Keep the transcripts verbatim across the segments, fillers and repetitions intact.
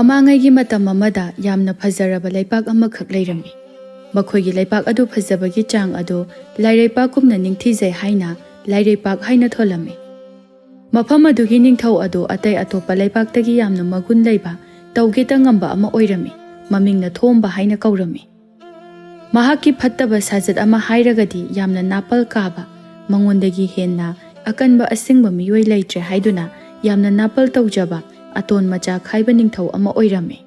ꯃꯃꯥꯡꯉꯩꯒꯤ ꯃꯇꯝ ꯑꯃꯗ ꯌꯥꯝꯅ ꯐꯖꯔꯕ ꯂꯩꯄꯥꯛ ꯑꯃꯈꯛ ꯂꯩꯔꯝꯃꯤ꯫ ꯃꯈꯣꯏꯒꯤ ꯂꯩꯄꯥꯛ ꯑꯗꯨ ꯐꯖꯕꯒꯤ ꯆꯥꯡ ꯑꯗꯨ ꯂꯥꯏꯔꯩꯄꯥꯛꯀꯨꯝꯅ ꯅꯤꯡꯊꯤꯖꯩ ꯍꯥꯏꯅ ꯂꯥꯏꯔꯩꯄꯥꯛ ꯍꯥꯏꯅ ꯊꯣꯜꯂꯝꯃꯤ꯫ ꯃꯐꯝ ꯑꯗꯨꯒꯤ ꯅꯤꯡꯊꯧ ꯑꯗꯨ ꯑꯇꯩ ꯑꯇꯣꯞꯄ ꯂꯩꯄꯥꯛꯇꯒꯤ ꯌꯥꯝꯅ ꯃꯒꯨꯟ ꯂꯩꯕ, ꯇꯧꯒꯦꯇ ꯉꯝꯕ ꯑꯃ ꯑꯣꯏꯔꯝꯃꯤ꯫ ꯃꯃꯤꯡꯅ ꯊꯣꯝꯕ ꯍꯥꯏꯅ ꯀꯧꯔꯝꯃꯤ꯫ ꯃꯍꯥꯛꯀꯤ ꯐꯠꯇꯕ ꯁꯥꯖꯠ ꯑꯃ ꯍꯥꯏꯔꯒꯗꯤ ꯌꯥꯝꯅ ꯅꯥꯄꯜ ꯀꯥꯕ, ꯃꯉꯣꯟꯗꯒꯤ ꯍꯦꯟꯅ ꯑꯀꯟꯕ ꯑꯁꯤꯡꯕ ꯃꯤꯑꯣꯏ ꯂꯩꯇ꯭ꯔꯦ ꯍꯥꯏꯗꯨꯅ ꯌꯥꯝꯅ ꯅꯥꯄꯜ ꯇꯧꯖꯕ, ꯑꯇꯣꯟ ꯃꯆꯥ ꯈꯥꯏꯕ ꯅꯤꯡꯊꯧ ꯑꯃ ꯑꯣꯏꯔꯝꯃꯤ꯫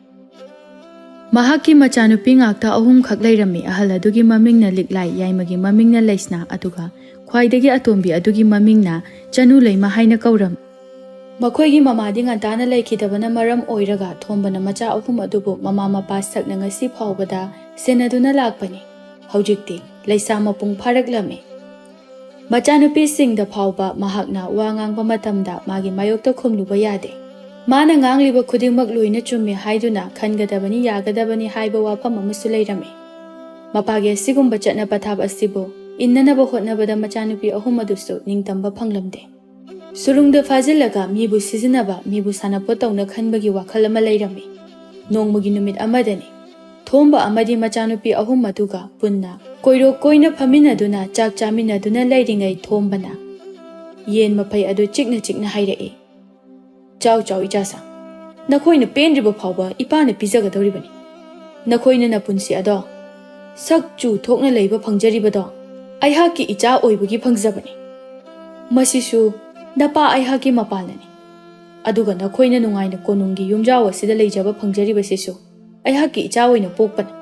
ꯃꯍꯥꯛꯀꯤ ꯃꯆꯥꯅꯨꯄꯤ ꯉꯥꯛꯇ ꯑꯍꯨꯝꯈꯛ ꯂꯩꯔꯝꯃꯤ꯫ ꯑꯍꯜ ꯑꯗꯨꯒꯤ ꯃꯃꯤꯡꯅ ꯂꯤꯛꯂꯥꯏ, ꯌꯥꯏꯃꯒꯤ ꯃꯃꯤꯡꯅ ꯂꯩꯁꯅꯥ, ꯑꯗꯨꯒ ꯈ꯭ꯋꯥꯏꯗꯒꯤ ꯑꯇꯣꯝꯕꯤ ꯑꯗꯨꯒꯤ ꯃꯃꯤꯡꯅ ꯆꯅꯨ ꯂꯩꯃ ꯍꯥꯏꯅ ꯀꯧꯔꯝꯃꯤ꯫ ꯃꯈꯣꯏꯒꯤ ꯃꯃꯥꯗꯤ ꯉꯟꯇꯥꯅ ꯂꯩꯈꯤꯗꯕꯅ ꯃꯔꯝ ꯑꯣꯏꯔꯒ ꯊꯣꯝꯕꯅ ꯃꯆꯥ ꯑꯍꯨꯝ ꯑꯗꯨꯕꯨ ꯃꯃꯥ ꯃꯄꯥ ꯁꯛꯅ ꯉꯁꯤ ꯐꯥꯎꯕꯗ ꯁꯦꯟꯅꯗꯨꯅ ꯂꯥꯛꯄꯅꯤ꯫ ꯍꯧꯖꯤꯛꯇꯤ ꯂꯩꯁꯥ ꯃꯄꯨꯡ ꯐꯥꯔꯛꯂꯝꯃꯤ꯫ ꯃꯆꯥꯅꯨꯄꯤꯁꯤꯡꯗ ꯐꯥꯎꯕ ꯃꯍꯥꯛꯅ ꯋꯥ ꯉꯥꯡꯕ ꯃꯇꯝꯗ ꯃꯥꯒꯤ ꯃꯥꯌꯣꯛꯇ ꯈꯨꯝꯂꯨꯕ ꯌꯥꯗꯦ꯫ ꯃꯥꯅ ꯉꯥꯡꯂꯤꯕ ꯈꯨꯗꯤꯡꯃꯛ ꯂꯣꯏꯅ ꯆꯨꯝꯃꯤ ꯍꯥꯏꯗꯨꯅ ꯈꯟꯒꯗꯕꯅꯤ, ꯌꯥꯒꯗꯕꯅꯤ ꯍꯥꯏꯕ ꯋꯥꯐꯝ ꯑꯃꯁꯨ ꯂꯩꯔꯝꯃꯤ꯫ ꯃꯄꯥꯒꯤ ꯑꯁꯤꯒꯨꯝꯕ ꯆꯠꯅ ꯄꯊꯥꯞ ꯑꯁꯤꯕꯨ ꯏꯟꯅꯅꯕ ꯍꯣꯠꯅꯕꯗ ꯃꯆꯥꯅꯨꯄꯤ ꯑꯍꯨꯝ ꯑꯗꯨꯁꯨ ꯅꯤꯡꯇꯝꯕ ꯐꯪꯂꯝꯗꯦ꯫ ꯁꯨꯔꯨꯡꯗ ꯐꯥꯖꯤꯜꯂꯒ ꯃꯤꯕꯨ ꯁꯤꯖꯤꯟꯅꯕ, ꯃꯤꯕꯨ ꯁꯥꯟꯅꯄꯣꯠ ꯇꯧꯅ ꯈꯟꯕꯒꯤ ꯋꯥꯈꯜ ꯑꯃ ꯂꯩꯔꯝꯃꯤ꯫ ꯅꯣꯡꯃꯒꯤ ꯅꯨꯃꯤꯠ ꯑꯃꯗꯅꯤ꯫ ꯊꯣꯝꯕ ꯑꯃꯗꯤ ꯃꯆꯥꯅꯨꯄꯤ ꯑꯍꯨꯝ ꯑꯗꯨꯒ ꯄꯨꯟꯅ ꯀꯣꯏꯔꯣꯛ ꯀꯣꯏꯅ ꯐꯝꯃꯤꯟꯅꯗꯨꯅ ꯆꯥꯛ ꯆꯥꯃꯤꯟꯅꯗꯨꯅ ꯂꯩꯔꯤꯉꯩ ꯊꯣꯝꯕꯅ ꯌꯦꯟ ꯃꯐꯩ ꯑꯗꯨ ꯆꯤꯛꯅ ꯆꯤꯛꯅ ꯍꯥꯏꯔꯛꯏ, "ꯆꯥꯎ ꯆꯥꯎ ꯏꯆꯥꯁꯤꯡ, ꯅꯈꯣꯏꯅ ꯄꯦꯟꯗ꯭ꯔꯤꯕ ꯐꯥꯎꯕ ꯏꯄꯥꯅ ꯄꯤꯖꯒꯗꯧꯔꯤꯕꯅꯤ꯫ ꯅꯈꯣꯏꯅ ꯅꯄꯨꯟꯁꯤ ꯑꯗꯣ ꯁꯛ ꯆꯨ ꯊꯣꯛꯅ ꯂꯩꯕ ꯐꯪꯖꯔꯤꯕꯗꯣ ꯑꯩꯍꯥꯛꯀꯤ ꯏꯆꯥ ꯑꯣꯏꯕꯒꯤ ꯐꯪꯖꯕꯅꯤ꯫ ꯃꯁꯤꯁꯨ ꯅꯄꯥ ꯑꯩꯍꯥꯛꯀꯤ ꯃꯄꯥꯜꯅꯅꯤ꯫ ꯑꯗꯨꯒ ꯅꯈꯣꯏꯅ ꯅꯨꯡꯉꯥꯏꯅ ꯀꯣꯅꯨꯡꯒꯤ ꯌꯨꯝꯖꯥꯎ ꯑꯁꯤꯗ ꯂꯩꯖꯕ ꯐꯪꯖꯔꯤꯕꯁꯤꯁꯨ ꯑꯩꯍꯥꯛꯀꯤ ꯏꯆꯥ ꯑꯣꯏꯅ ꯄꯣꯛꯄꯅꯤ꯫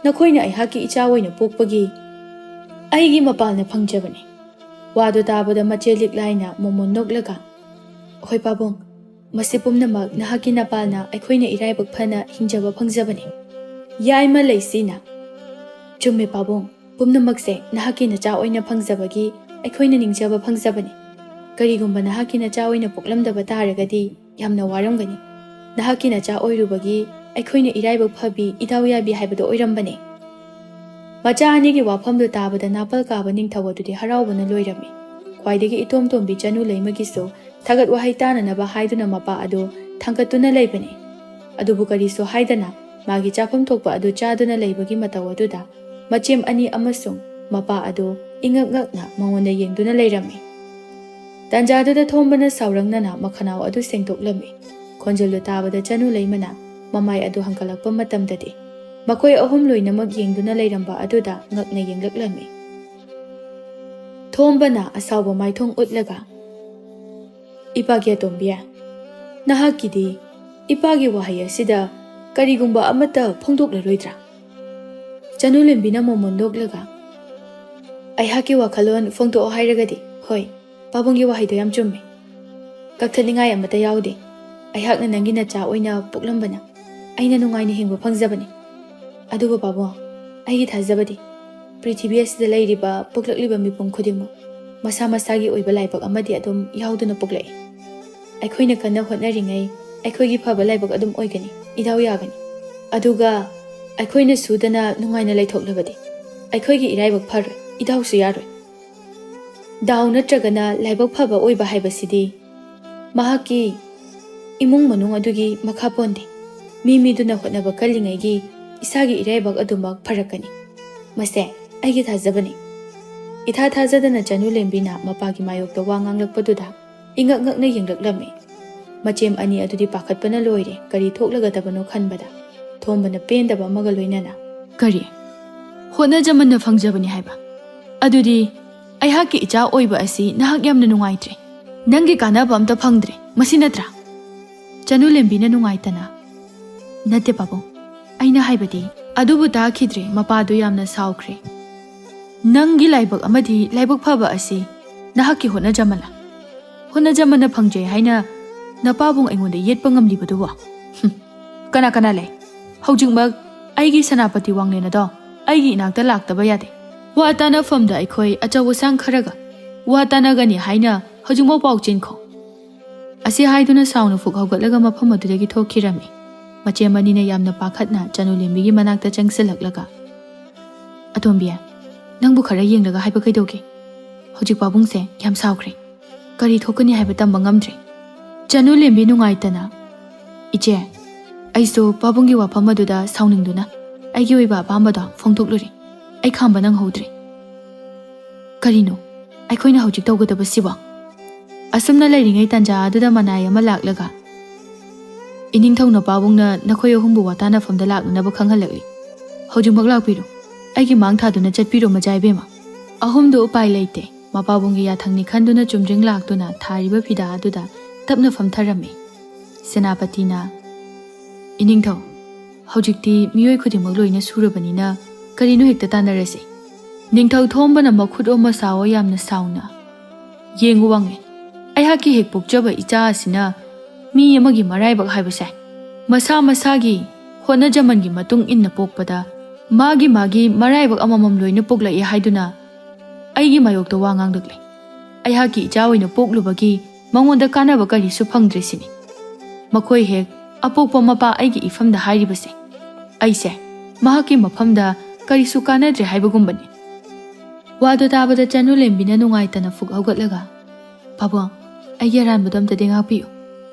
ꯅꯈꯣꯏꯅ ꯑꯩꯍꯥꯛꯀꯤ ꯏꯆꯥ ꯑꯣꯏꯅ ꯄꯣꯛꯄꯒꯤ ꯑꯩꯒꯤ ꯃꯄꯥꯜꯅ ꯐꯪꯖꯕꯅꯤ꯫" ꯋꯥꯗꯨ ꯇꯥꯕꯗ ꯃꯆꯦ ꯂꯤꯛꯂꯥꯏꯅ ꯃꯣꯃꯣꯟ ꯅꯣꯛꯂꯒ, "ꯍꯣꯏ ꯄꯥꯕꯨꯡ, ꯃꯁꯤ ꯄꯨꯝꯅꯃꯛ ꯅꯍꯥꯛꯀꯤ ꯅꯄꯥꯜꯅ ꯑꯩꯈꯣꯏꯅ ꯏꯔꯥꯏꯕꯛ ꯐꯅ ꯍꯤꯡꯖꯕ ꯐꯪꯖꯕꯅꯤ꯫" ꯌꯥꯏꯃ ꯂꯩꯁꯤꯅ, "ꯆꯨꯝꯃꯦ ꯄꯥꯕꯨꯡ, ꯄꯨꯝꯅꯃꯛꯁꯦ ꯅꯍꯥꯛꯀꯤ ꯅꯆꯥ ꯑꯣꯏꯅ ꯐꯪꯖꯕꯒꯤ ꯑꯩꯈꯣꯏꯅ ꯅꯤꯡꯖꯕ ꯐꯪꯖꯕꯅꯤ꯫ ꯀꯔꯤꯒꯨꯝꯕ ꯅꯍꯥꯛꯀꯤ ꯅꯆꯥ ꯑꯣꯏꯅ ꯄꯣꯛꯂꯝꯗꯕ ꯇꯥꯔꯒꯗꯤ ꯌꯥꯝꯅ ꯋꯥꯔꯝꯒꯅꯤ꯫ ꯅꯍꯥꯛꯀꯤ ꯅꯆꯥ ꯑꯣꯏꯔꯨꯕꯒꯤ ꯑꯩꯈꯣꯏꯅ ꯏꯔꯥꯏꯕꯛ ꯐꯕꯤ, ꯏꯗꯥꯎ ꯌꯥꯕꯤ ꯍꯥꯏꯕꯗꯣ ꯑꯣꯏꯔꯝꯕꯅꯤ꯫" ꯃꯆꯥ ꯑꯅꯤꯒꯤ ꯋꯥꯐꯝꯗꯨ ꯇꯥꯕꯗ ꯅꯥꯄꯜ ꯀꯥꯕ ꯅꯤꯡꯊꯧ ꯑꯗꯨꯗꯤ ꯍꯔꯥꯎꯕꯅ ꯂꯣꯏꯔꯝꯃꯤ꯫ ꯈ꯭ꯋꯥꯏꯗꯒꯤ ꯏꯇꯣꯝ ꯇꯣꯝꯕꯤ ꯆꯅꯨ ꯂꯩꯃꯒꯤꯁꯨ ꯊꯥꯒꯠ ꯋꯥꯍꯩ ꯇꯥꯅꯅꯕ ꯍꯥꯏꯗꯨꯅ ꯃꯄꯥ ꯑꯗꯨ ꯊꯥꯡꯒꯠꯇꯨꯅ ꯂꯩꯕꯅꯤ꯫ ꯑꯗꯨꯕꯨ ꯀꯔꯤꯁꯨ ꯍꯥꯏꯗꯅ ꯃꯥꯒꯤ ꯆꯥꯐꯝ ꯊꯣꯛꯄ ꯑꯗꯨ ꯆꯥꯗꯨꯅ ꯂꯩꯕꯒꯤ ꯃꯇꯧ ꯑꯗꯨꯗ ꯃꯆꯦꯝ ꯑꯅꯤ ꯑꯃꯁꯨꯡ ꯃꯄꯥ ꯑꯗꯨ ꯏꯉꯛ ꯉꯛꯅ ꯃꯉꯣꯟꯗ ꯌꯦꯡꯗꯨꯅ ꯂꯩꯔꯝꯃꯤ꯫ ꯇꯥꯟꯖꯥꯗꯨꯗ ꯊꯣꯝꯕꯅ ꯁꯥꯎꯔꯪꯅꯅ ꯃꯈꯅꯥꯎ ꯑꯗꯨ ꯁꯦꯡꯗꯣꯛꯂꯝꯃꯤ꯫ ꯈꯣꯟꯖꯦꯜꯗꯨ ꯇꯥꯕꯗ ꯆꯅꯨ ꯂꯩꯃꯅ ꯃꯃꯥꯏ ꯑꯗꯨ ꯍꯪꯒꯠꯂꯛꯄ ꯃꯇꯝꯗꯗꯤ ꯃꯈꯣꯏ ꯑꯍꯨꯝ ꯂꯣꯏꯅꯃꯛ ꯌꯦꯡꯗꯨꯅ ꯂꯩꯔꯝꯕ ꯑꯗꯨꯗ ꯉꯛꯅ ꯌꯦꯡꯂꯛꯂꯝꯃꯤ꯫ ꯊꯣꯝꯕꯅ ꯑꯁꯥꯎꯕ ꯃꯥꯏꯊꯣꯡ ꯎꯠꯂꯒ, "ꯏꯄꯥꯒꯤ ꯑꯇꯣꯝꯕꯤ, ꯅꯍꯥꯛꯀꯤꯗꯤ ꯏꯄꯥꯒꯤ ꯋꯥꯍꯩ ꯑꯁꯤꯗ ꯀꯔꯤꯒꯨꯝꯕ ꯑꯃꯠꯇ ꯐꯣꯡꯗꯣꯛꯂꯔꯣꯏꯗ꯭ꯔꯥ?" ꯆꯅꯨ ꯂꯦꯝꯕꯤꯅ ꯃꯣꯃꯣꯟ ꯅꯣꯛꯂꯒ, "ꯑꯩꯍꯥꯛꯀꯤ ꯋꯥꯈꯜꯂꯣꯟ ꯐꯣꯡꯗꯣꯛꯑꯣ ꯍꯥꯏꯔꯒꯗꯤ, ꯍꯣꯏ, ꯄꯥꯕꯨꯡꯒꯤ ꯋꯥꯍꯩꯗꯣ ꯌꯥꯝ ꯆꯨꯝꯃꯦ꯫ ꯀꯛꯊꯠꯅꯤꯡꯉꯥꯏ ꯑꯃꯠꯇ ꯌꯥꯎꯗꯦ꯫ ꯑꯩꯍꯥꯛꯅ ꯅꯪꯒꯤ ꯅꯆꯥ ꯑꯣꯏꯅ ꯄꯣꯛꯂꯝꯕꯅ ꯑꯩꯅ ꯅꯨꯡꯉꯥꯏꯅ ꯍꯤꯡꯕ ꯐꯪꯖꯕꯅꯤ꯫ ꯑꯗꯨꯕꯨ ꯄꯥꯕꯨꯡ, ꯑꯩꯒꯤ ꯊꯥꯖꯕꯗꯤ ꯄ꯭ꯔꯤꯊꯤꯕꯤ ꯑꯁꯤꯗ ꯂꯩꯔꯤꯕ ꯄꯣꯛꯂꯛꯂꯤꯕ ꯃꯤꯄꯨꯝ ꯈꯨꯗꯤꯡꯃꯛ ꯃꯁꯥ ꯃꯁꯥꯒꯤ ꯑꯣꯏꯕ ꯂꯥꯏꯕꯛ ꯑꯃꯗꯤ ꯑꯗꯨꯝ ꯌꯥꯎꯗꯨꯅ ꯄꯣꯛꯂꯛꯏ꯫ ꯑꯩꯈꯣꯏꯅ ꯀꯟꯅ ꯍꯣꯠꯅꯔꯤꯉꯩ ꯑꯩꯈꯣꯏꯒꯤ ꯐꯕ ꯂꯥꯏꯕꯛ ꯑꯗꯨꯝ ꯑꯣꯏꯒꯅꯤ, ꯏꯗꯥꯎ ꯌꯥꯒꯅꯤ꯫ ꯑꯗꯨꯒ ꯑꯩꯈꯣꯏꯅ ꯁꯨꯗꯅ ꯅꯨꯡꯉꯥꯏꯅ ꯂꯩꯊꯣꯛꯂꯕꯗꯤ ꯑꯩꯈꯣꯏꯒꯤ ꯏꯔꯥꯏꯕꯛ ꯐꯔꯣꯏ, ꯏꯗꯥꯎꯁꯨ ꯌꯥꯔꯣꯏ꯫ ꯗꯥꯎ ꯅꯠꯇ꯭ꯔꯒꯅ ꯂꯥꯏꯕꯛ ꯐꯕ ꯑꯣꯏꯕ ꯍꯥꯏꯕꯁꯤꯗꯤ ꯃꯍꯥꯛꯀꯤ ꯏꯃꯨꯡ ꯃꯅꯨꯡ ꯑꯗꯨꯒꯤ ꯃꯈꯥ ꯄꯣꯟꯗꯦ꯫ ꯃꯤ ꯃꯤꯗꯨꯅ ꯍꯣꯠꯅꯕ ꯀꯜꯂꯤꯉꯩꯒꯤ ꯏꯁꯥꯒꯤ ꯏꯔꯥꯏꯕꯛ ꯑꯗꯨꯃꯛ ꯐꯔꯛꯀꯅꯤ꯫ ꯃꯁꯦ ꯑꯩꯒꯤ ꯊꯥꯖꯕꯅꯤ꯫" ꯏꯊꯥ ꯊꯥꯖꯗꯅ ꯆꯅꯨ ꯂꯦꯝꯕꯤꯅ ꯃꯄꯥꯒꯤ ꯃꯥꯌꯣꯛꯇ ꯋꯥ ꯉꯥꯡꯂꯛꯄꯗꯨꯗ ꯏꯉꯛ ꯉꯛꯅ ꯌꯦꯡꯂꯛꯂꯝꯃꯤ꯫ ꯃꯆꯦꯝ ꯑꯅꯤ ꯑꯗꯨꯗꯤ ꯄꯥꯈꯠꯄꯅ ꯂꯣꯏꯔꯦ, ꯀꯔꯤ ꯊꯣꯛꯂꯒꯗꯕꯅꯣ ꯈꯟꯕꯗ꯫ ꯊꯣꯝꯕꯅ ꯄꯦꯟꯗꯕ ꯑꯃꯒ ꯂꯣꯏꯅꯅ, "ꯀꯔꯤ? ꯍꯣꯠꯅꯖꯃꯟꯅ ꯐꯪꯖꯕꯅꯤ ꯍꯥꯏꯕ? ꯑꯗꯨꯗꯤ ꯑꯩꯍꯥꯛꯀꯤ ꯏꯆꯥ ꯑꯣꯏꯕ ꯑꯁꯤ ꯅꯍꯥꯛ ꯌꯥꯝꯅ ꯅꯨꯡꯉꯥꯏꯇ꯭ꯔꯦ꯫ ꯅꯪꯒꯤ ꯀꯥꯟꯅꯕ ꯑꯝꯇ ꯐꯪꯗ꯭ꯔꯦ, ꯃꯁꯤ ꯅꯠꯇ꯭ꯔꯥ?" ꯆꯅꯨ ꯂꯦꯝꯕꯤꯅ ꯅꯨꯡꯉꯥꯏꯇꯅ, "ꯅꯠꯇꯦ ꯄꯥꯕꯨꯡ, ꯑꯩꯅ ꯍꯥꯏꯕꯗꯤ꯫" ꯑꯗꯨꯕꯨ ꯇꯥꯈꯤꯗ꯭ꯔꯦ, ꯃꯄꯥꯗꯨ ꯌꯥꯝꯅ ꯁꯥꯎꯈ꯭ꯔꯦ꯫ "ꯅꯪꯒꯤ ꯂꯥꯏꯕꯛ ꯑꯃꯗꯤ ꯂꯥꯏꯕꯛ ꯐꯕ ꯑꯁꯤ ꯅꯍꯥꯛꯀꯤ ꯍꯣꯠꯅꯖꯃꯜꯂ? ꯍꯣꯠꯅꯖꯃꯟꯅ ꯐꯪꯖꯩ ꯍꯥꯏꯅ ꯅꯄꯥꯕꯨꯡ ꯑꯩꯉꯣꯟꯗ ꯌꯦꯠꯄ ꯉꯝꯂꯤꯕꯗꯨꯕꯣ? ꯍꯨꯝ, ꯀꯅꯥ ꯀꯅꯥ ꯂꯩ? ꯍꯧꯖꯤꯛꯃꯛ ꯑꯩꯒꯤ ꯁꯦꯅꯥꯄꯇꯤ ꯋꯥꯡꯂꯦꯟ ꯑꯗꯣ ꯑꯩꯒꯤ ꯏꯅꯥꯛꯇ ꯂꯥꯛꯇꯕ ꯌꯥꯗꯦ꯫ ꯋꯥ ꯇꯥꯅꯐꯝꯗ ꯑꯩꯈꯣꯏ ꯑꯆꯧ ꯑꯁꯥꯡ ꯈꯔꯒ ꯋꯥ ꯇꯥꯅꯒꯅꯤ ꯍꯥꯏꯅ ꯍꯧꯖꯤꯛꯃꯛ ꯄꯥꯎ ꯆꯦꯟꯈꯣ꯫" ꯑꯁꯤ ꯍꯥꯏꯗꯨꯅ ꯁꯥꯎꯅ ꯐꯨꯛ ꯍꯧꯒꯠꯂꯒ ꯃꯐꯝ ꯑꯗꯨꯗꯒꯤ ꯊꯣꯛꯈꯤꯔꯝꯃꯤ꯫ ꯃꯆꯦꯝ ꯑꯅꯤꯅ ꯌꯥꯝꯅ ꯄꯥꯈꯠꯅ ꯆꯅꯨ ꯂꯦꯝꯕꯤꯒꯤ ꯃꯅꯥꯛꯇ ꯆꯪꯁꯤꯜꯂꯛꯂꯒ, "ꯑꯇꯣꯝꯕꯤ, ꯅꯪꯕꯨ ꯈꯔ ꯌꯦꯡꯂꯒ ꯍꯥꯏꯕ ꯀꯩꯗꯧꯒꯦ? ꯍꯧꯖꯤꯛ ꯄꯥꯕꯨꯡꯁꯦ ꯌꯥꯝ ꯁꯥꯎꯈ꯭ꯔꯦ꯫ ꯀꯔꯤ ꯊꯣꯛꯀꯅꯤ ꯍꯥꯏꯕ ꯇꯝꯕ ꯉꯝꯗ꯭ꯔꯦ꯫" ꯆꯅꯨ ꯂꯦꯝꯕꯤ ꯅꯨꯡꯉꯥꯏꯇꯅ, "ꯏꯆꯦ, ꯑꯩꯁꯨ ꯄꯥꯕꯨꯡꯒꯤ ꯋꯥꯐꯝ ꯑꯗꯨꯗ ꯁꯥꯎꯅꯤꯡꯗꯨꯅ ꯑꯩꯒꯤ ꯑꯣꯏꯕ ꯑꯄꯥꯝꯕꯗꯣ ꯐꯣꯡꯗꯣꯛꯂꯨꯔꯦ꯫ ꯑꯩ ꯈꯥꯝꯕ ꯅꯪꯍꯧꯗ꯭ꯔꯦ꯫ ꯀꯔꯤꯅꯣ ꯑꯩꯈꯣꯏꯅ ꯍꯧꯖꯤꯛ ꯇꯧꯒꯗꯕꯁꯤꯕꯣ? ꯑꯁꯨꯝꯅ ꯂꯩꯔꯤꯉꯩ ꯇꯥꯟꯖꯥ ꯑꯗꯨꯗ ꯃꯅꯥꯏ ꯑꯃ ꯂꯥꯛꯂꯒ, "ꯏꯅꯤꯡꯊꯧꯅ ꯄꯥꯕꯨꯡꯅ ꯅꯈꯣꯏ ꯑꯍꯨꯝꯕꯨ ꯋꯥꯇꯥꯅꯐꯝꯗ ꯂꯥꯛꯅꯅꯕ ꯈꯪꯍꯜꯂꯛꯂꯤ꯫ ꯍꯧꯖꯤꯛꯃꯛ ꯂꯥꯛꯄꯤꯔꯣ꯫ ꯑꯩꯒꯤ ꯃꯥꯡ ꯊꯥꯗꯨꯅ ꯆꯠꯄꯤꯔꯣ, ꯃꯆꯥ ꯏꯕꯦꯝꯃ"꯫ ꯑꯍꯨꯝꯗꯨ ꯎꯄꯥꯏ ꯂꯩꯇꯦ꯫ ꯃꯄꯥꯕꯨꯡꯒꯤ ꯌꯥꯊꯪꯅꯤ ꯈꯟꯗꯨꯅ ꯆꯨꯝꯗ꯭ꯔꯤꯡ ꯂꯥꯛꯇꯨꯅ ꯊꯥꯔꯤꯕ ꯐꯤꯗꯥ ꯑꯗꯨꯗ ꯇꯞꯅ ꯐꯝꯊꯔꯝꯃꯤ꯫ ꯁꯦꯅꯥꯄꯇꯤꯅ, "ꯏꯅꯤꯡꯊꯧ, ꯍꯧꯖꯤꯛꯇꯤ ꯃꯤꯑꯣꯏ ꯈꯨꯗꯤꯡꯃꯛ ꯂꯣꯏꯅ ꯁꯨꯔꯕꯅꯤꯅ ꯀꯔꯤꯅꯣ ꯍꯦꯛꯇ ꯇꯥꯟꯅꯔꯁꯤ"꯫ ꯅꯤꯡꯊꯧ ꯊꯣꯝꯕꯅ ꯃꯈꯨꯠ ꯑꯣꯝꯃ ꯁꯥꯑꯣ ꯌꯥꯝꯅ ꯁꯥꯎꯅ, "ꯌꯦꯡꯉꯨ ꯋꯥꯡꯉꯦ, ꯑꯩꯍꯥꯛꯀꯤ ꯍꯦꯛ ꯄꯣꯛꯆꯕ ꯏꯆꯥ ꯑꯁꯤꯅ ꯃꯤ ꯑꯃꯒꯤ ꯃꯔꯥꯏꯕꯛ ꯍꯥꯏꯕꯁꯦ ꯃꯁꯥ ꯃꯁꯥꯒꯤ ꯍꯣꯠꯅꯖꯃꯟꯒꯤ ꯃꯇꯨꯡ ꯏꯟꯅ ꯄꯣꯛꯄꯗ ꯃꯥꯒꯤ ꯃꯥꯒꯤ ꯃꯔꯥꯏꯕꯛ ꯑꯃꯃꯝ ꯂꯣꯏꯅ ꯄꯣꯛꯂꯛꯏ ꯍꯥꯏꯗꯨꯅ ꯑꯩꯒꯤ ꯃꯥꯌꯣꯛꯇ ꯋꯥ ꯉꯥꯡꯂꯛꯂꯦ꯫ ꯑꯩꯍꯥꯛꯀꯤ ꯏꯆꯥ ꯑꯣꯏꯅ ꯄꯣꯛꯂꯨꯕꯒꯤ ꯃꯉꯣꯟꯗ ꯀꯥꯟꯅꯕ ꯀꯔꯤꯁꯨ ꯐꯪꯗ꯭ꯔꯦ ꯁꯤꯅꯤ꯫ ꯃꯈꯣꯏ ꯍꯦꯛ ꯑꯄꯣꯛꯄ ꯃꯄꯥ ꯑꯩꯒꯤ ꯏꯐꯝꯗ ꯍꯥꯏꯔꯤꯕꯁꯦ, ꯑꯩꯁꯦ ꯃꯍꯥꯛꯀꯤ ꯃꯐꯝꯗ ꯀꯔꯤꯁꯨ ꯀꯥꯟꯅꯗ꯭ꯔꯦ ꯍꯥꯏꯕꯒꯨꯝꯕꯅꯤ"꯫ ꯋꯥꯗꯨ ꯇꯥꯕꯗ ꯆꯅꯨꯂꯦꯝꯕꯤꯅ ꯅꯨꯡꯉꯥꯏꯇꯅ ꯐꯨꯛ ꯍꯧꯒꯠꯂꯒ, "ꯄꯥꯕꯨꯡ, ꯑꯩꯒꯤ ꯑꯔꯥꯟꯕꯗꯣ ꯑꯝꯇꯗꯤ ꯉꯥꯛꯄꯤꯌꯨ"꯫